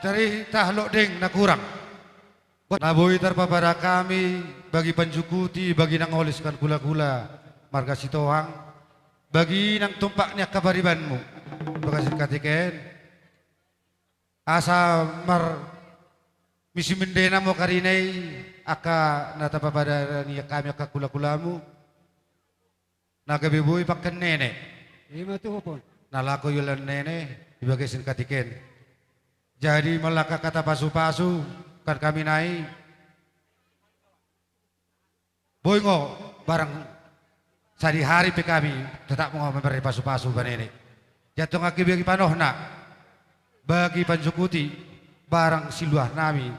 Dari tahlok deng na kurang. Na boi tarpapadah hami, bagi panjukut i, bagi nang olis kan kula-kula, marga Sitohang, bagi nang tumpak ni angka paribanmu, bagasan katika en. Asa mar-, misi mindena mo karina i, angka na tarpapadah ni hami angka kula-kulamu. Na gabe boi pangken nene. Ima tuhu pun. Na laho ulaon nene, di bagasan katika en. Jadi, molo angka hata pasu-pasu, kan hami nai. Boi ngo, barang sadihari pe hami, tetap ngo mambere pasu-pasu ba nene. Jantong angka bagi panohna, bagi panjukut i, barang siluahnami.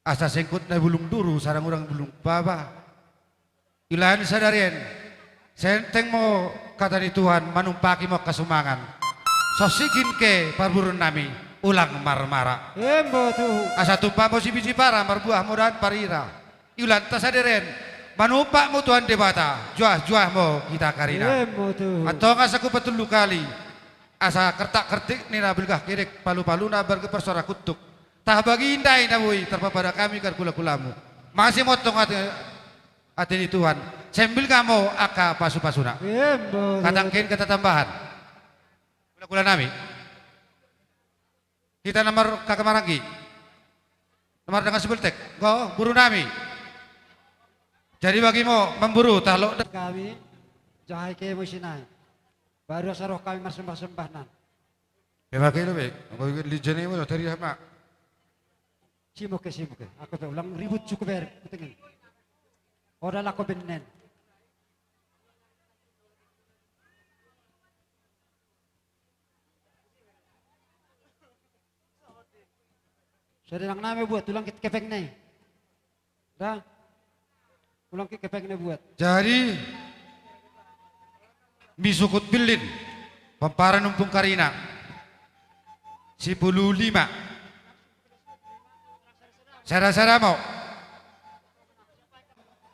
Asa sengkut na bulung duru, sarang-urang bulung baba. Ulaon sadari en, senteng mo hata ni Tuhan, manumpaki mo angka sumangan. Songon i nangkin parboruonnami, ulang marmara. Emma tutu. Asa tumpak mo sibit sipara, marbuah mo dahan parira. Ulaonta sadari en, manumpak mo Tuhan Debata, juah-juah mo hita karina. Emma tutu. Antong asa hupatuluk hali. Asa kertak-kertik ni na bulgah kedek, palu-paluna barga parsora kuntuk. Tahabagi ndai na boi tarpapadah hami kan kula-kulamu. Masi montong ate, ate ni Tuhan. Sambil hami angka pasu-pasuna. Emma tutu. Hata nangkin hata tambahan. Kula-kulanami. Hita na marhaha maranggi. Na mardongan siboltik. Go, borunami. Jadi bagi mo, mamburu, tahlok da. Hami, jahai ke mo isi nai. Baru asa roh hami marsembah-sembah nan. Pe ma ke do be, anggo i lijane mo do, tariha ma. Simo ke, simo ke. Aku pe ulang ribut cukup ber, penting. Oda lako benen. Sude nang nami buat, ulang hita kepengna i. Da. Ulang hita kepengna buat. Jadi, mi sukut billin, pomparan ompung karina. Sipulu lima. Sada-sada mo.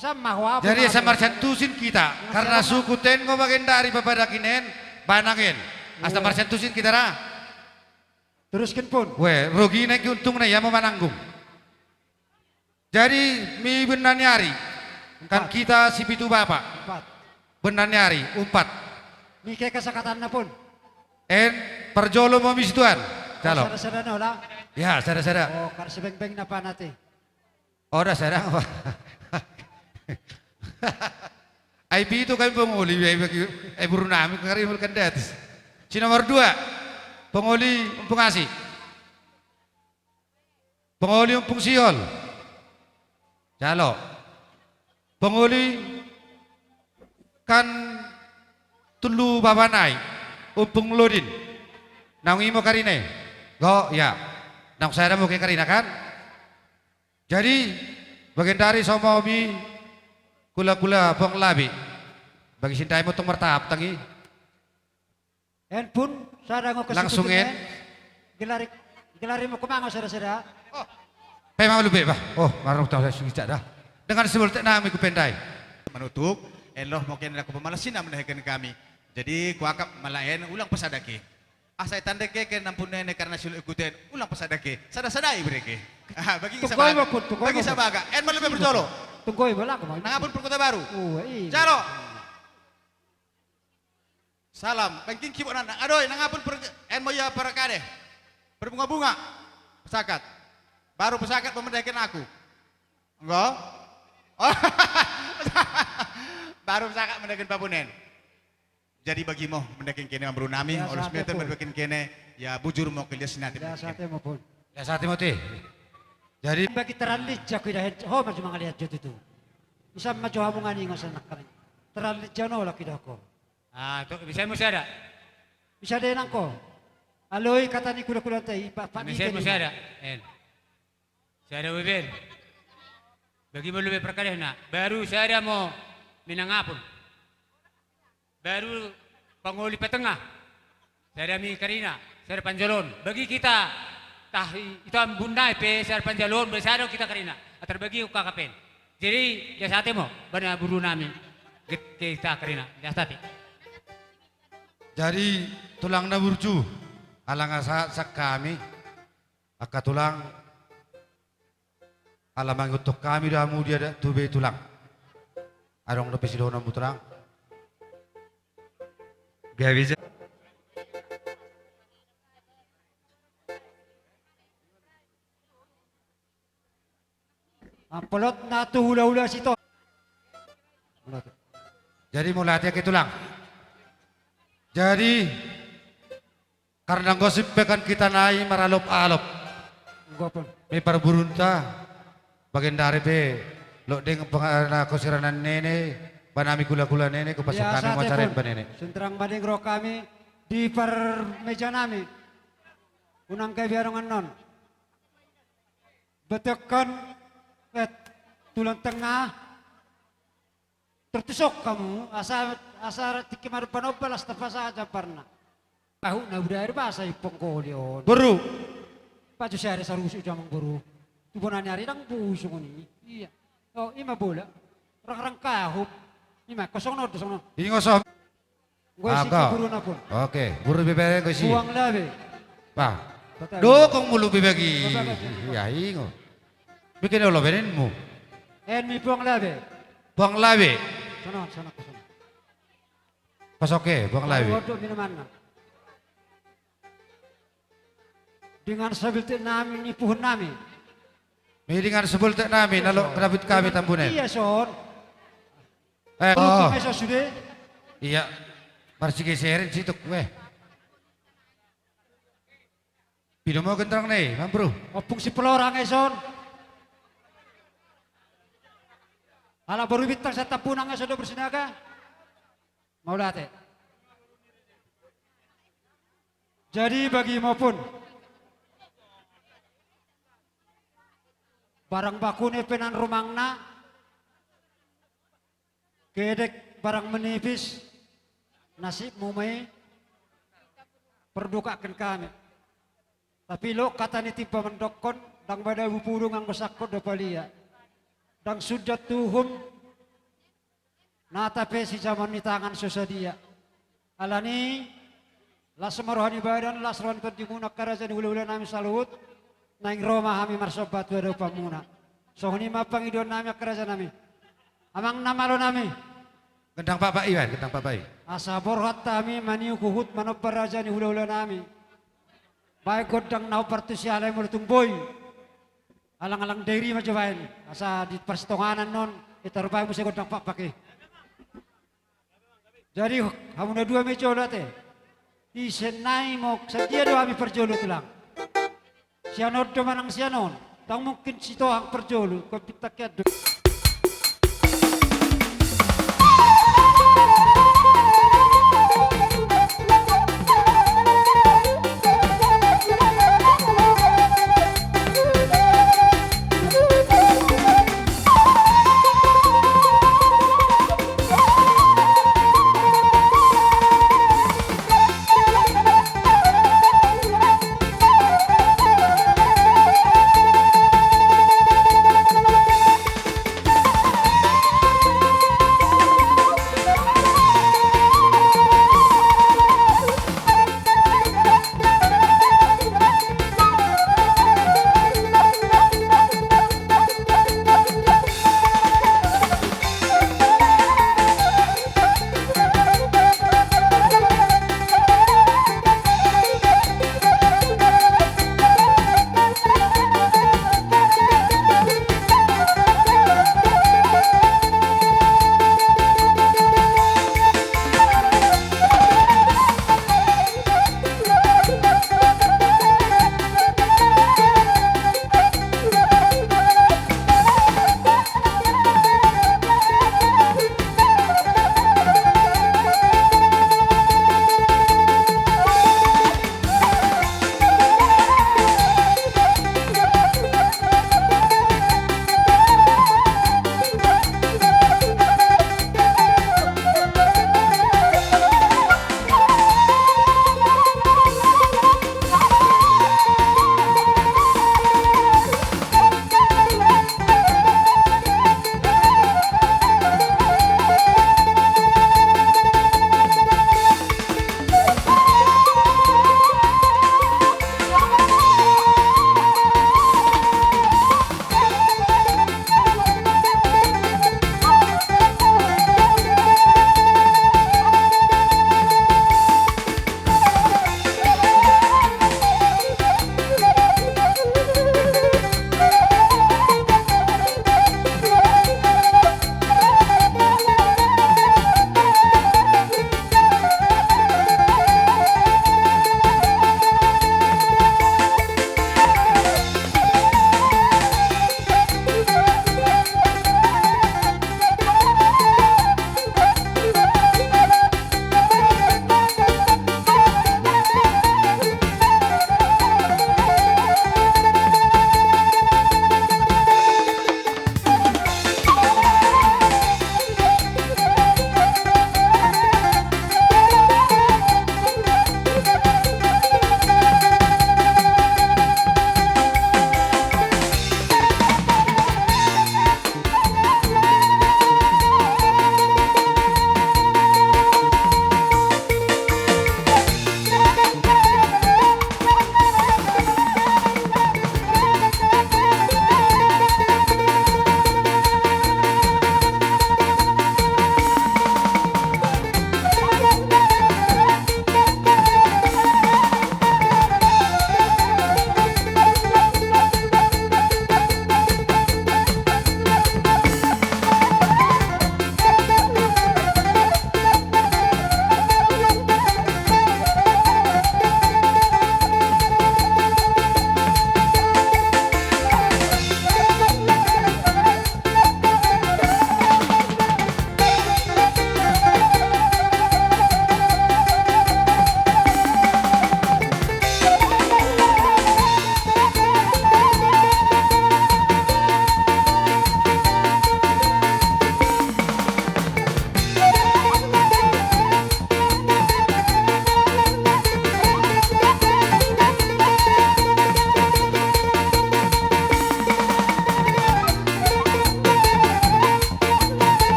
Sama ho apa. Jadi, asa marsiantusin hita. Karena sukut en ngo bagendari papadah hami en, bahen hami en. Asa marsiantusin hita ra. Teruskan pun. Ue, rugi na i, untungna ia ma mananggung. Jadi, mi bennaniari. Kan hita sipitu bapa. Empat. Bennaniari, umpat. Mi ke kasakatanna pun. En, parjolo mo mi situan. Jalo. Sada-sada na ola. Ya, sada-sada. Oh, kar sebengbeng na panat i. Oda sada. Ai pitu hami pongoli, ai bagi, ai borunami kari mulkan datis. Si nomor dua, pongoli Ompung Asi. Pongoli Ompung Sihol. Jalo. Pongoli kan tolu bapa nai. Ompung Lodin. Naung i mo karina i. Go, ya. Naung sada mo ke karina kan? Jadi, bagendari somo mi kula-kula pong labi. Bagi sindai mo tong martap tangi. En pun, sada ngo ke langsung en. Gelari, gelari mo kumango sada-sada. Oh. Pe ma lube bah. Oh, marung tau saya sujak dah. Dengan siboltik nami hupendai. Manutup, en loh mungkin aku pemalasin mendahikan kami. Jadi kuakap malaen ulang pasada ke. Asa itanda ke ke nampun nene karena silu ikuten ulang pasada ke. Sada-sada i bere ke. Ah, bagi sabaga. Bagi sabaga. En ma lube berjolo. Tunggoi bola aku mau. Nangapun perkota baru. Oh, iya. Jalo. Salam, bangking kibok nanda. Adoi, nangapun per-, en mo ia parkade. Berbunga-bunga. Pesakat. Baru pesakat pemendakin aku. Enggo? Oh. Baru pesakat mendakin papunen. Jadi bagi mo mendakin kene amru nami, ya, olus sate meten pun. Mendakin kene, ya bujur mo kelias sinate. Ya, sate mo pun. Ya, sate mo te. Jadi bagi terallit jaku idahen, ho maju mangaliat jot itu. Bisa maju hamu ngani ngosan nakkan. Terallit jano laki dako. Ah, tu bisa mo sada. Bisa de nangko. Aloi kata ni kula-kula te, i pa, pa, bisa mo sada. En. Sada beben. Bagi mo lube perkadehna. Baru sada mo minangapun. Baru pangoli patengah. Sada mi karina, sada panjaloon. Bagi kita, tah i, ito ambun nai pe sada panjaloon, bagi sada kita karina. Atar bagi uka kapen. Jadi, ya sate mo, bana buru nami. Get kita karina, ya sate. Jadi, tulang na burju, alanga sahat sangkami. Angka tulang, ala mangihuthon hami do hamu di adat tu be tulang. Adong dope sidohononmu tulang? Gabe ja. Amplop na tu hulahula sito. Jadi mauliate angka tulang. Jadi karna gosip pe kan hita nai maralopalop. Gopon. Me parburunta bagendari pe lodeng pangana kosiranan nene, banami kulakula nene, kupasok hami macarem banene. Sinterang bading ro hami di parmeja nami. Unang gabe adong annon. Betekan, eh, tulang tengah. Tertusok hamu, asa, asa tingki marupa nobal, asa tapasa jamparna. Ahu na udah air basa ipong koli on. Boru. Paju sehari sarusu jamang boru. Tu bona ni ari dang busung ni. Iya. Oh, ima bola. Rang rang kahup. Ima kosong nol, kosong nol. Ingo som. Gue isi boru na pun. Oke, boru bebere gue isi. Buang labe. Pak. Dokong mulu bebagi. Ya ingo. Bikin olo benenmu. En mi buang labe. Buang labe. Sana, sana, sana. Pas oke, buang labe. Waduh minuman na. Dengan sabiltik nami ni puhun nami. Mi dengan sabiltik nami, nalo kerabit kami tambunen. Iya son. Eh, oh. Iya. Marsigeserin situk weh. Pido mo gentrang ni, Bang Bro. Ompung si pelorang eson. Ala boru bintang satapunang eson do bersinaga. Mauliate. Jadi bagi maupun barang bakune penan rumangna. Kedek barang menipis, nasibmu ma i. Perdukaken kami. Tapi lo kata ni timpa mandokkon, dang madabu pudung anggo sangkot do palia. Dang sundat tu uhum, nata pe sijaman ni tangan so sadia. Alani las ma roha ni badan, las roha ni tondimuna angka raja ni hulahula nami saluhut. Naeng ro ma hami marsomba tu adopanmuna. Songon i ma pangidoan nami angka raja nami. Amang na malo nami. Gendang pakpak iba, gendang pakpak i. Asa borhat hami maniuk huhut manomba raja ni hulahula nami. Baen gondang na hombar tu siala i molo tung boi. Alang-alang dairi ma jo baen. Asa di parsitonganan non i tarupai muse gondang pakpak i. Jadi hamu na dua ma i jolo ate. Ise nai mok sadia do hami parjolo tulang. Sian on do manang sian on. Dang mungkin sitohang parjolo. Kau pintak kian do.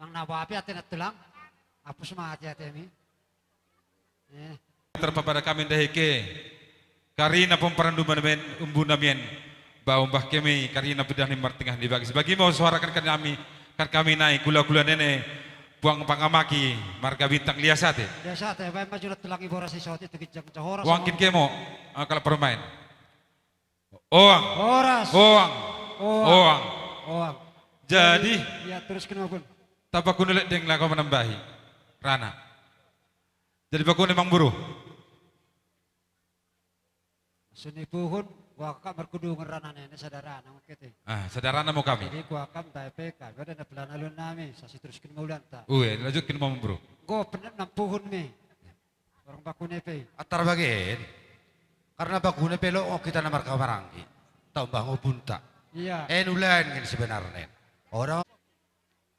Manang na boha pe ate na tulang, hapus ma ate-atemi. Eh. Tarpapada hami ndang heke, karina pomparan ni umbunami on, umbunami on, ba umbah hami karina pindah ni martengah ni bagas. Bagi ma husoarakhon hami, kan hami nai hula-hula nene, puang pangamaki, marga Bintang, lias ate. Lias ate, baen ma jolo tulang i boras i saotik tu ginjang, jala horas. Oang, angkin hami, angka laho parumaen. Oang. Horas. Oang. Oang. Oang. Oang. Jadi, jadi, ya, teruskan, Ampun. Tamba kunulet deng laho manambahi. Rana. Jadi, bakune, Amangboru. Senipuhun. Kuakap marhudungan rana nene sadarana, oke te. Ah, sadarana ma kami. Jadi kuakap tahe pe kami, ada na pelana lu nami, sasi teruskan ma ulanta. Ue, lanjutkan ma, Amangboru. Go, penet nampuhun ni. Orang bakune pe. Antar bagen. Karena bakune pe lo, oh, hita na marhaha maranggi. Tau bangun punta. Iya. Eh, nulan kan sebenarnya. Orang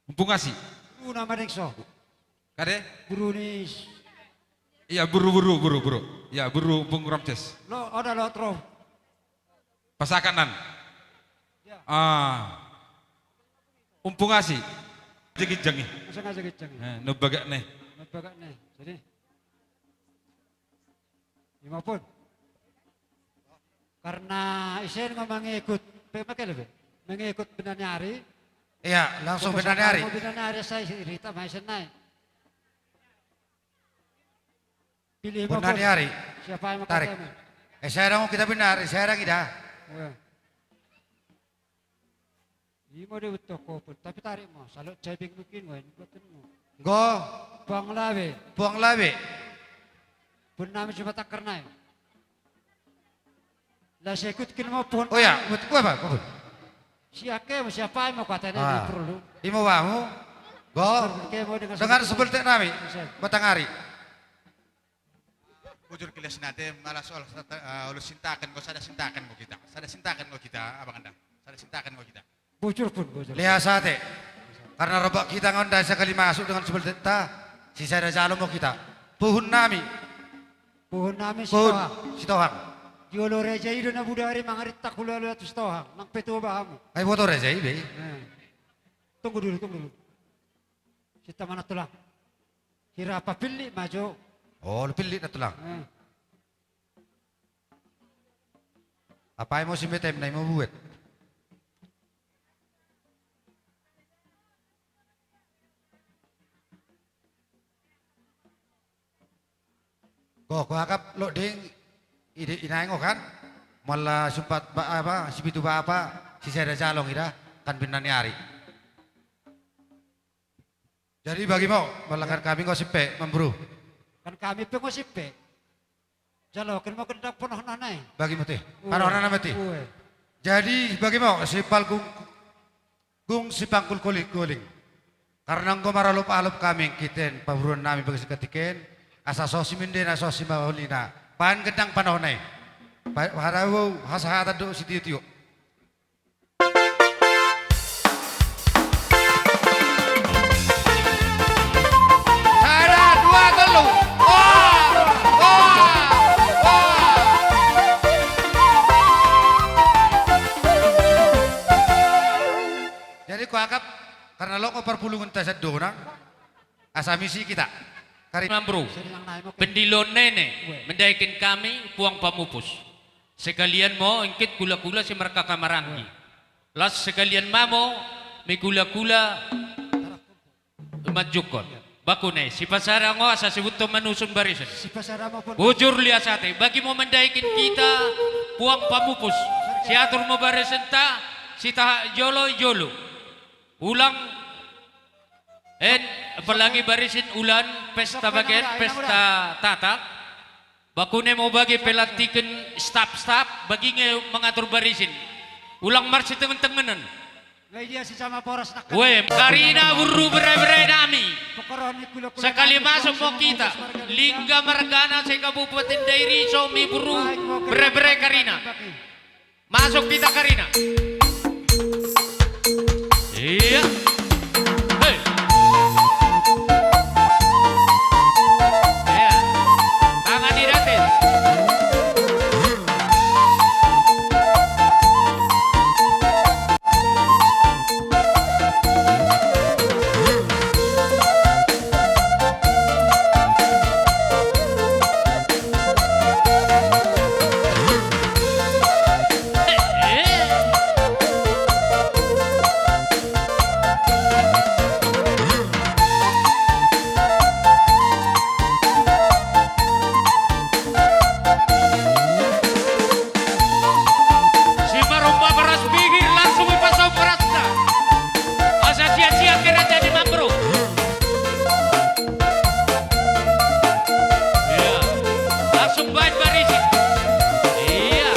Ompung Asi. Buru na madengso. Kade? Buru ni. Iya, buru, buru, buru, buru. Iya, buru Ompung Ramses. Lo, ada lo, tro. Pasahat nan. Iya. Ah. Ompung Asi. Jegit jangi. Masa nggak jegit jangi? Eh, no bagak ne. No bagak ne. Jadi. Ima pun. Karena isen nga mengikut, pe make lebe. Mengikut benda ni ari. Iya, langsung benda ni ari. Benda ni ari, saya cerita ma isen nai. Pilih benda ni ari. Siapa yang mau tarik? Eh, saya orang kita benar, saya orang kita. Iya. Ima do betul kopel, tapi tarik ma, salok cabing mungkin, wah, ini buatan ma. Go. Puang labe. Puang labe. Pun nami cuma takar nai. Lah saya ikut kin ma pun. Oh ya, buat gua apa? Gua. Si ake ma, siapa yang mau kata ini perlu. Ima bamu. Go. Dengan seperti nami. Bisa. Batang ari. Bujur kilas nate, malas ol-, eh, olo sintaken go, sada sintaken go hita. Sada sintaken go hita, abang anda. Sada sintaken go hita. Bujur pun, bujur. Lihat sate. Karena robak hita ngonda sekali masuk dengan sebelteta, si sada jalo ma hita. Puhun nami. Puhun nami Sitohang. Sitohang. Di olo raja i do na budari mangarinta hulalo tu Sitohang. Nang petua bahamu. Ai boto raja i be. Eh. Tunggu dulu, tunggu dulu. Sita mana tulang? Hira apa pilih maju? Oh, pilih na tulang. Eh. Apa yang mau si metem na mau buat? Go, go akap lo ding ide inaengo kan? Mala sumpat ba apa, sipitu ba apa, sisada jalong ida kan benda ni ari. Jadi bagi mau, mala kan kami ngosip pe, Amangboru. Kan kami pe ngosip pe. Jalo, kan mau kendang panohona nai. Bagi mau teh. Panohona nama teh. Jadi bagi mau, si palgung, gung si pangkul kolik koling. Karena enggo maralop-alop kami kiten paburuan nami bagi sekatiken. Asa sosi mindena sosi maholina. Pan kendang panohona i. Harau hasahatan do sitio-tio. Sada, dua, tolu. Wah! Wah! Wah! Jadi kuakap karena lo parpulungan ta sadona. Asa misi kita. Kari Amangboru. Pendiloon nene mendahiken kami puang pamupus. Sekalian mo ingkit kula-kula si markaha maranggi. Las sekalian ma mo me kula-kula manjungkon. Bakune, sipasada ngo asa sibuton manusun barisen. Bujur lias ate, bagi mo mendahiken kita puang pamupus. Siatur mo barisenta, sitaha jolo-jolo. Ulang, en, apalagi barisen ulan pesta bagen, pesta Tatak. Bakune mo bagi pelantiken staf-staf, bagi nge mangatur barisen. Ulang marsitengen-tengenan. Weh, karina boru bere-bere nami. Sekali masuk mo kita. Lingga margana se-Kabupaten Dairi, somi boru bere-bere karina. Masuk kita karina. Iya. Hei. Iya. Tangan di atas. Si maromba beras pingkir langsung dipasaut berasna. Asa sia-sia kira jadi mangro. Iya. Langsung baen barisi. Iya.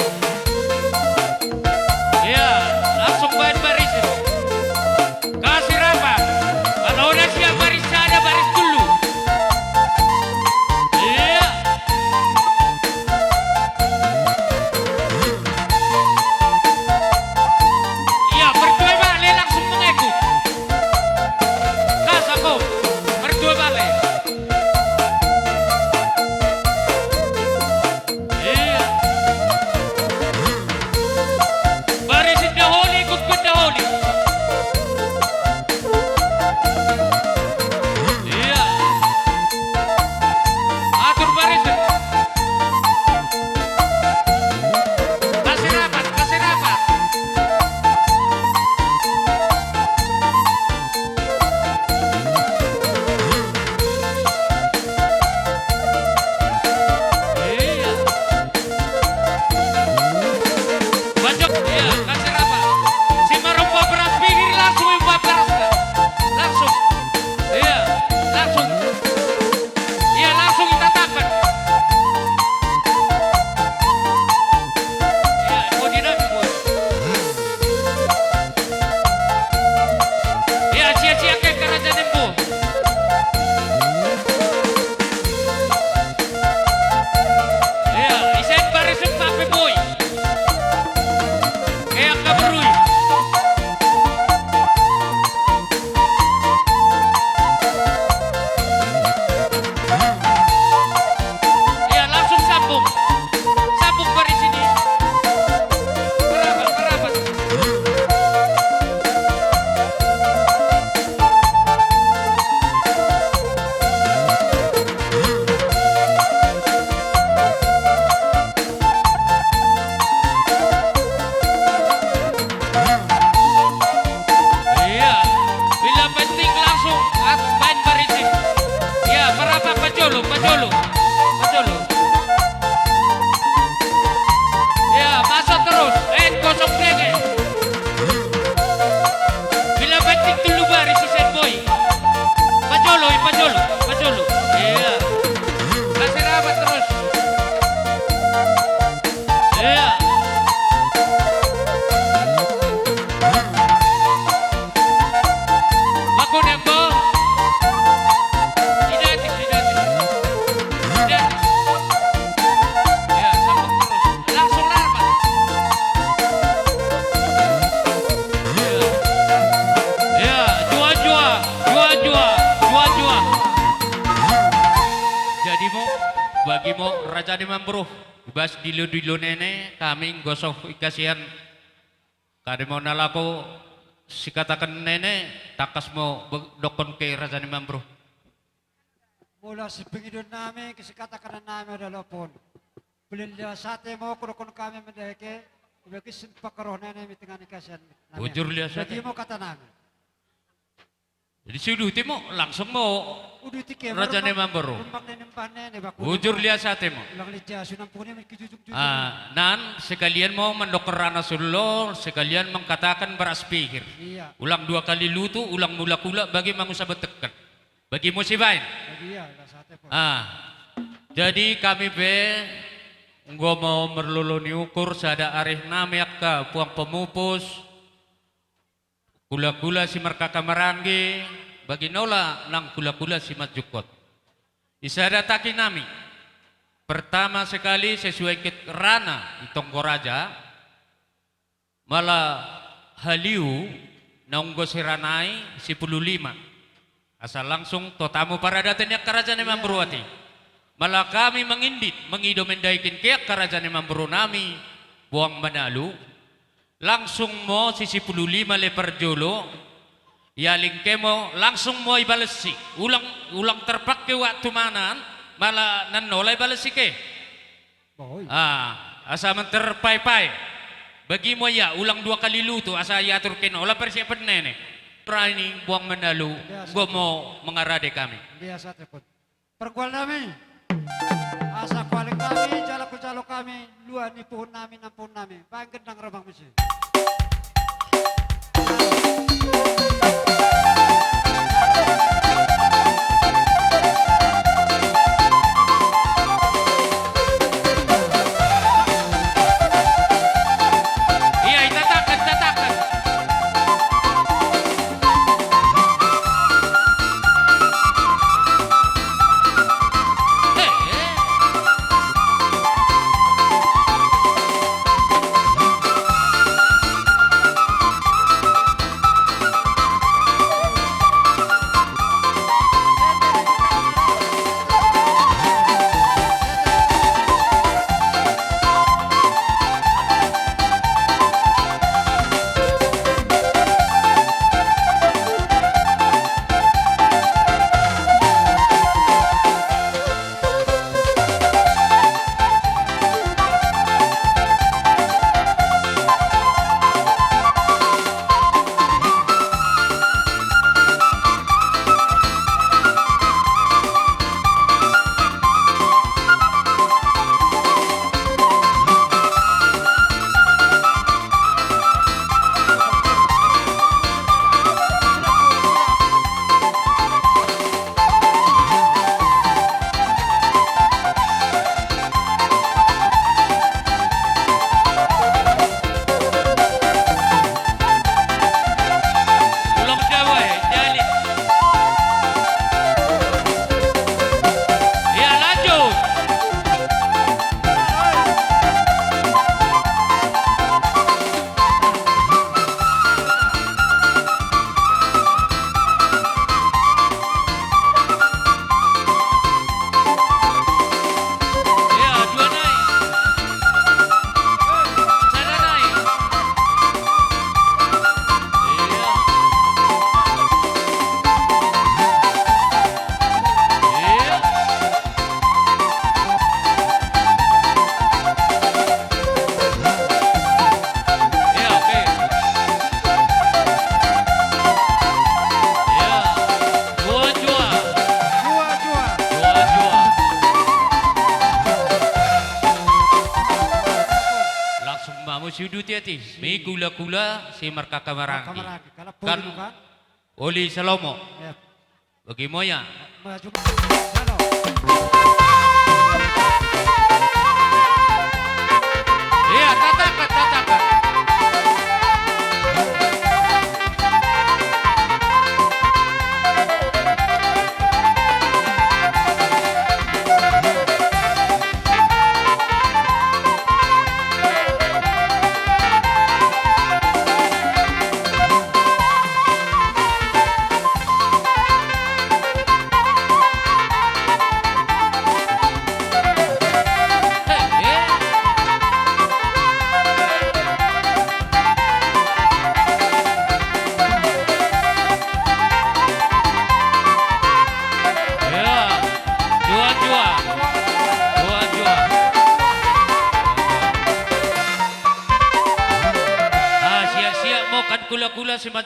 Bagimo raja ni Mambru, ibas dilo-dilo nene, hami anggo so ingkasian. Kade mo na laho sikatakan nene, tangkas mo be-, dokkon ke raja ni Mambru. Molo sipangidoan nami, sikatakan nami adalah pon. Beliau lias ate mo, kudokkon hami mandake, ibagis pangkarohon nene, mitingan ingkasian nami. Bujur lias ate. Bagimo hata nami. Jadi siuduti mo, langsung mo. Uduti ke, raja ni Mambru. Bujur lias ate mo. Ah, nan sekalian mo mandok rana solo, sekalian mangkatakan beras pihir. Iya. Ulang dua kali lutu, ulang mulak-ulak, bagi mangusa betekan. Bagimo sibaen. Bagi iya, lias ate po. Ah. Jadi hami pe, anggo mau merlolo ni ukur, sada arih nami angka puang pemupus. Hula-hula simarkaka maranggi, bagi nola nang hula-hula simanjungkot. Isada taki nami. Pertama sekali sesuai ke rana i tonggo raja, mala haliu naung gosirana i sipulu lima. Asa langsung to tamu paradaton ni angka raja ni Mambru ate. Mala hami mangindit, mangido mendahikin ke angka raja ni Mambru nami, Boang Manalu, langsung mo si sipulu lima le parjolo, ialingke mo, langsung mo ibalesi. Ulang, ulang terpakke waktu manang, mala nannola ibalesi ke. Ah, asa manterpae-pae. Bagimo ia, ulang dua kali lutu, asa iatur ke nola persiapan nene. Rani Boang Manalu, anggo mo mangarade hami. Biasa tepun. Pargual nami. Asa hualek nami, jala hujalo hami, lua ni puhun nami, nampuhun nami. Baen gendang rombang muse. Iya, itatakan, itatakan. Ulang Jawa, eh, jadi. Iya, lanjut. Iya, dua nai. Sada nai. Iya. Iya. Iya, oke. Iya. Dua jua. Dua jua. Dua jua. Langsung ma muse uduti ate. Migula-gula, simarkaka maranggi. Kan oli Salomo. Bagimo ia. Iya, tatakan, tatakan.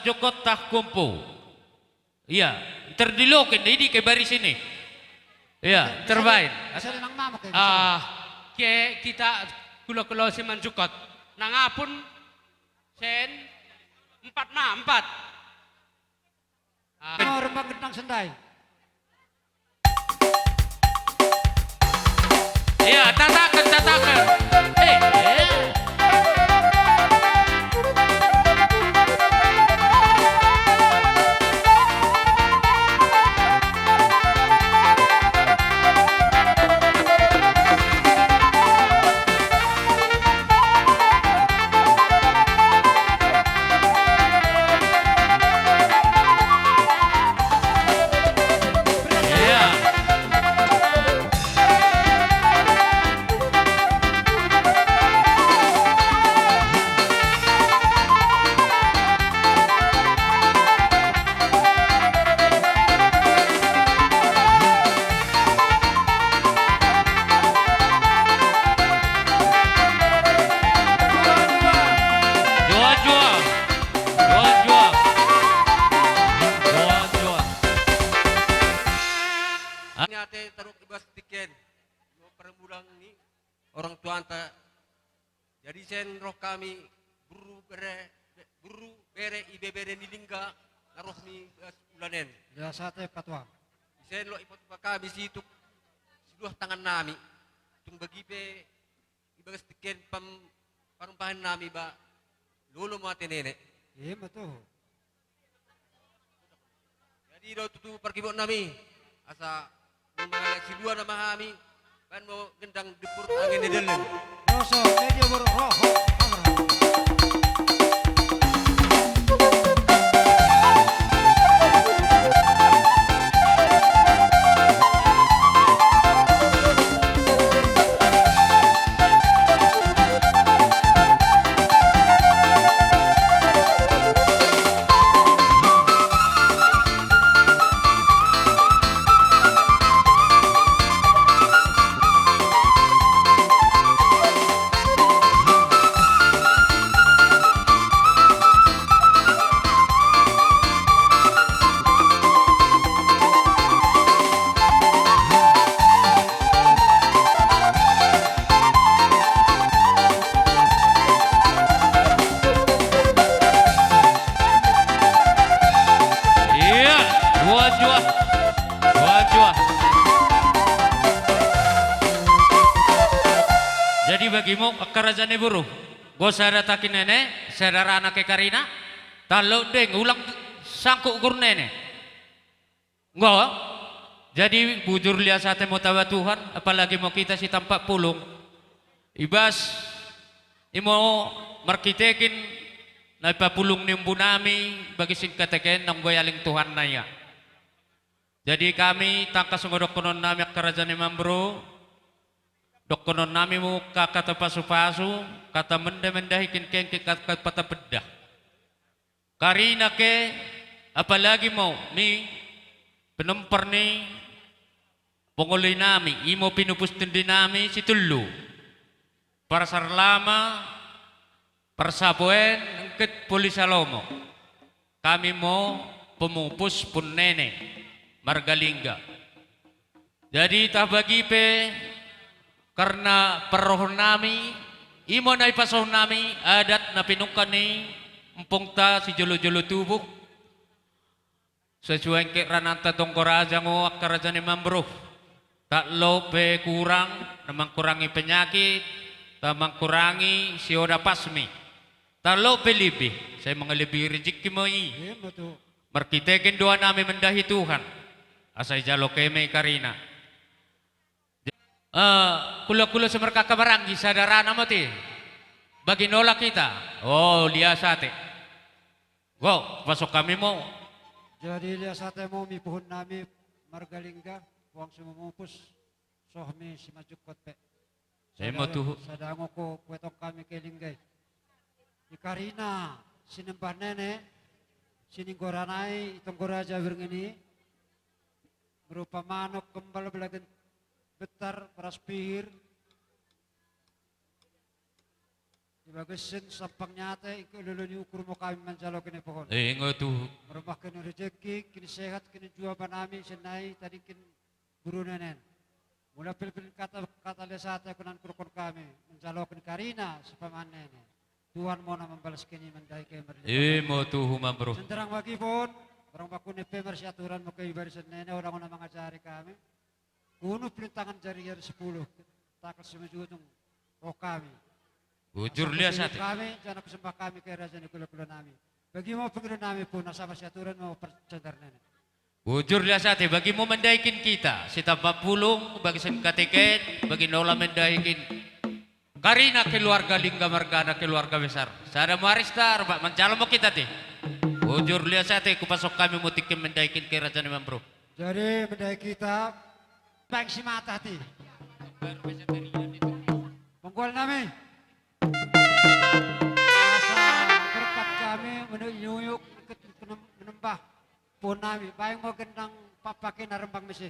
Jokot tah kompo. Iya, terdilokin, ini ke baris ini. Iya, terbain. Bisa nang mamuk ya, bisa. Ah, ke kita kula-kula si manjukot. Nang apun sen empat ma, empat. Ah. Oh, rembang gendang sendai. Iya, tatakan, tatakan. Eh, eh. Joa, joa. Joa, joa. Joa, joa. Ate taruk ibas tiken. Yo permulang ni orang tuanta. Jadi sen roh hami burru bere, burru bere ibebere ni lingga na roh ni bas ulanen. Ya sate patuang. Sen lo ipatupa hami situk siduah tangan nami. Tung bagi pe ibagas tiken pam parumpahan nami ba lolo ma ate nene. Iya betul. Jadi do tutu pargibot nami asa mangaliat silua nama hami. Baen mo gendang dipur angin di delen. Roso, media boro, roho, roho. Iya, dua jua. Dua jua. Jadi bagimu angka raja ni boru. Go sada taki nene, sada rana ke karina. Talo deng ulang sangkuk gur nene. Enggo, jadi bujur lias ate mo taba Tuhan, apalagi mo kita si tampak pulung. Ibas, imo markitekin na ipapulung ni umbu nami, bagi singkat eken, nang boy aling Tuhan na ia. Jadi kami tangkas ngo dohonon nami angka raja ni mambro, dohonon nami mo kata pasu-pasu, kata menda-menda hikin kengke kata pata pedah. Karina ke, apalagi mo ni pinompar ni pongoli nami, imo pinupus tundi nami si tullu. Parsarlama, parsapoen, engket poli salomo. Kami mo pemupus pun nene, marga Lingga. Jadi tabagi pe karna parrohon nami, imo na ipasohon nami adat na pinungka ni empungta si jolo-jolo tubuh. Sesuai engke rananta tonggo raja ngo angka raja ni mambro. Tak lo pe kurang, na mangkurangi penyakit, tak mangkurangi sioda pasmi. Tak lo pe lebih, sai mangalebi rejeki mo i. Iya, betul. Markiteken doa nami mendahi Tuhan. Asa ijalo keme karina. Eh, kula-kula semerkaka baranggi sadarana mate. Bagi nola kita. Oh, lias ate. Go, pasok kami mo. Jadi lias ate mo mi puhun nami marga Lingga, puang si memupus. Soh mi si manjukot pe. Sai mo tuhu. Sada ngo ko kuetong kami ke Lingga i. Di karina sinembah nene, sininggoranai, itonggo raja berengen i, berupa manok, kembal, belagen betar, beras pihir. Di bagasan sampang ni ate, ingkon lolo ni ukur ma hami manjalo kenepohon. Ingo tu. Marumahkan rejeki, kini sehat, kini jua banami, senai tadingkin guru nenen. Mula pilpil kata, kata lias ate, kunan kurkon hami, manjalo kini karina, sipaman nenen. Tuhan ma na mambalas kini mandai ke merlipat. Imo tuhu ma bro. Senterang bagipon, orang baku nepe marsiaturan mo ke ibarisan nenen, orang na mangajari hami. Unu pelintangan jari jari sepuluh. Takal simajutung. O hami. Bujur lias ate. Kami, jana kusembah hami ke raja ni kula-kula nami. Bagi mo pengiru nami pun, asa marsiaturan mo percender nene. Bujur lias ate, bagi mo mandaikin kita, sitamba pulung, bagi sen kateken, bagi nola mandaikin. Karina keluarga lingga margana keluarga besar. Sada marista, arba manjalo mo kita te. Bujur lias ate, kupasok hami mo tingki mandaikin ke raja ni mambro. Jadi, mendai kita, bang si mata ti. Penggual nami. Asa berkat kami menuyuk ikut menem-, menembah. Pun nami, baik mau gendang papakin arembang misi.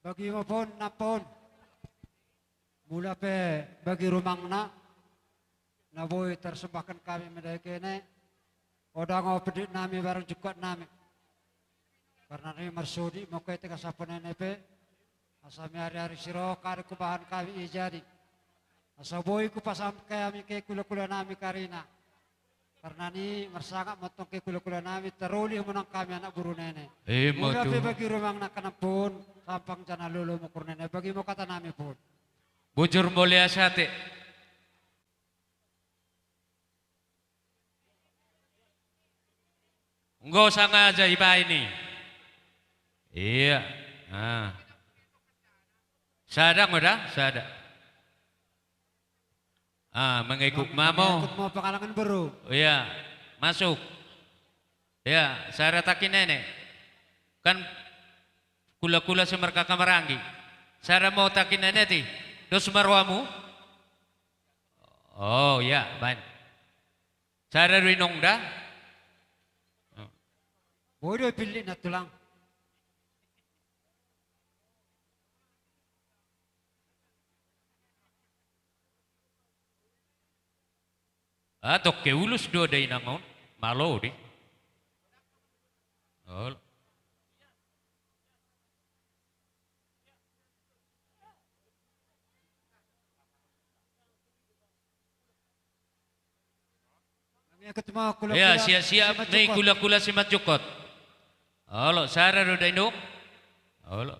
Bagi ma pun, na pun. Mula pe bagi rumangna, na boi tarsembahkan hami mandai kene, ndang ope di nami barang jungkat nami. Karena ni marsudi mauliate hami saponene pe, asa miari-ari siroha di hubahen hami i jadi. Asa boi hupasahat hami ke kula-kula nami karina. Karena ni marsangap ma antong ke kula-kula nami, taruli hamu nang hami anak boru nene. Ima tutu. Mula pe bagi rumangna, na pun, sampang jala lolo ma hurang nene, bagi ma hata nami pun. Bujur mauliate. Enggo sengaja ibaen i. Iya. Ah. Sada, enggo da, sada. Ah, mengikut mamo. Mengikut mo pangkalangan boru. Iya, masuk. Iya, sada tangki nene. Kan kula-kula simarga Kamaranggi. Sada mo tangki nene ti. Dos ma rohamu. Oh, iya, baen. Sada do inong da. Boi do pilih na tulang. Ah, tongke ulos do da inang on. Malo di. Olo. Iya, siap-siap ma i kula-kula simanjungkot. Olo, sada do da inong. Olo.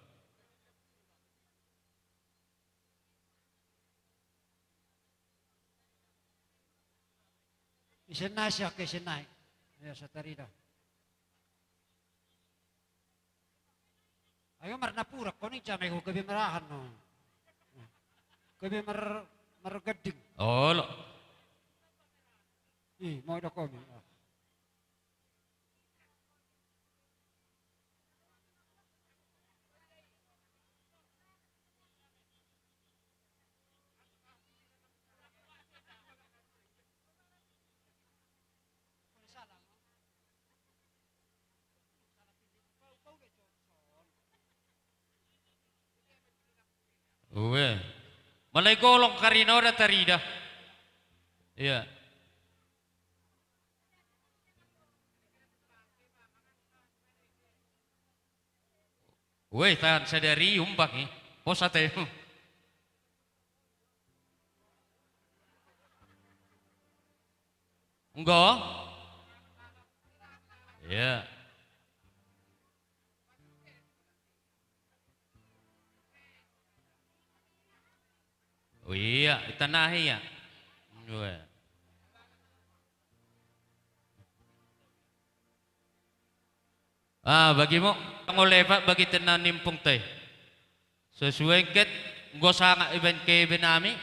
Ise nai, sian ke ise nai. Iya, satarida. Ayo marnapuran ho ni, jama ho gabe marahan no. Gabe mar-, marganding. Olo. Ih, mau do komi. Ue. Mulai golong karina, ora tarida. Iya. Weh, tahan sadari umbang i. Pos ate. Enggo? Iya. Oh iya, itanahi ya. Dua. Ah, bagimo, ngole Pak, bagi tena nimpung te. Sesuai engket, enggo sanga ibaen ke ibaen nami,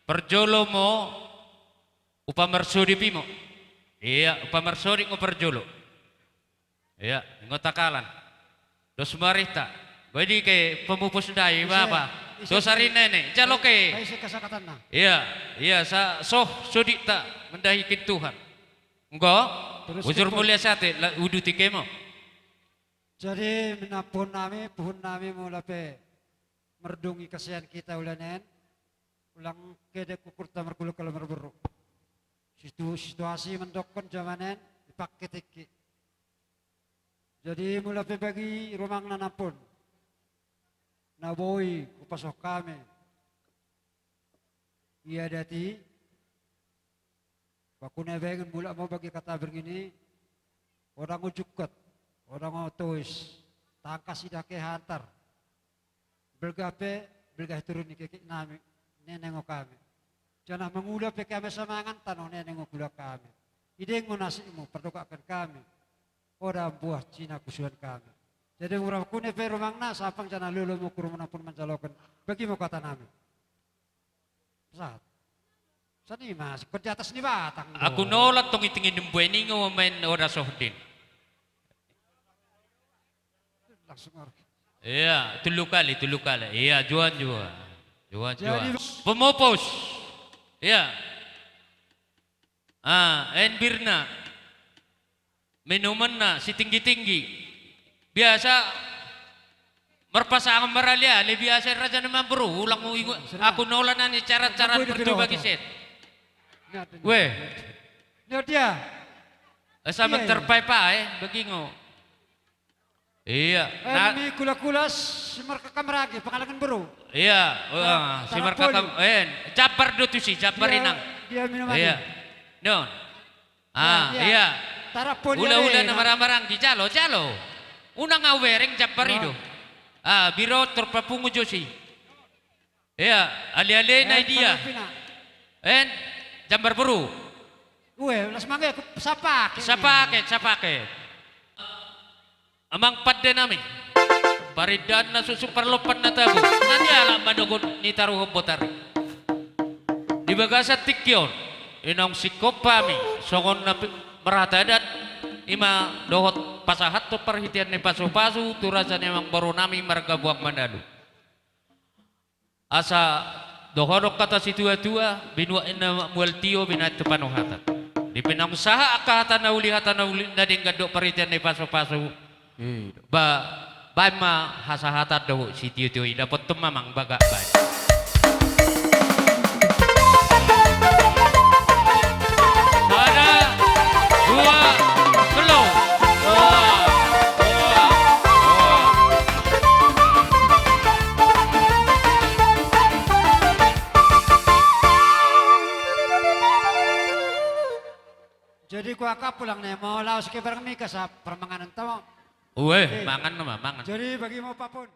parjolo mo, upa marsodip i mo. Iya, upa marsodip mo parjolo. Iya, ingot akalan. Dos marita. Boi di ke pamupus ndai, ise, bapa. Ise, dos ari nene, jalo ke. Ise kesakatanna. Iya, iya, sa, soh, sodita, mendahikin Tuhan. Enggo, terus bujur ke mulia sate, la, uduti ke mo. Jadi, menampun nami, puhun nami, mula pe mardungi kasihan kita ulanen. Ulang kedek ukurta margulu kalau marboru. Situ, situasi mendokkon jamanen, dipake tingki. Jadi mula pe bagi rumangna nampun. Na boi, hupasahat hami. Ia dati. Baku na bengen mula mo bagi kata berngini. Odang ujukot. Odang otois. Tangkas idake hantar. Belga pe, belga turun ni kekek nami, nene ngo kami. Jana mangula pe kami samangan tano nene ngo kula kami. Ideng ngo nasik mu, pardokakan kami. Oda buah cina kusuan kami. Jadi mura kune pe rumangna, sapang jana lolo mo kurumuna pun manjalokan. Bagi mo kata nami. Sahat. Sani ma, sikon di atas ni batang. Aku nolak tong itingin buai ningo main oda sohdin. Langsung harus. Iya, tulu kali, tulu kali. Iya, juan, juan. Juan, jadi juan. Pemopos. Iya. Ah, enbirna. Minumanna, sitinggi-tinggi. Biasa, Marpasangon maraleale biasa i raja ni amang boru, ulang mu ingot. Aku na ulanan i carat-carat pertu bagiset. Weh. Ni dia. Asa mantarpae-pae bagingo. Iya. Eh, na- mi kula-kula si markakam ragi pangalangan boru. Iya, si markakam, eh, jambar do tusi, jambar inang. Dia minum. Iya. Non. Ah, iya. Hula-hula na marhaha maranggi, jalo, jalo. Unang au bereng jambar i do. Ah, biro tor papungu josi. Iya, ale-ale na i dia. En, jambar boru. Ue, las mangge, sapaket. Sapaket, sapaket. Amang pande nami. Parindahan na susu parlompan na tabo. Na nialap manogot ni taruhon botari. Di bagasan tingki on. Inong singkop hami. Songon na marhata adat. Ima dohot pasahathon parhitean ni pasu-pasu. Tu raja ni amang boru nami marga Buang Manalu. Asa dohonon hata situa-tua, binuat inna mual tio, binahen tu panuhatan. Di pe naung sahat angka hata na uli, hata na uli na denggan dohot parhitean ni pasu-pasu. Ba, baen ma hasahatan dohot sitio-tio i, dapothon ma amang bagak baen. Sada, dua, tolu. Jadi kuaka pulang ne, mau laos ke barang mika sa permanganan tamo. Ue, mangan nama, mangan. Jadi bagi mau papun.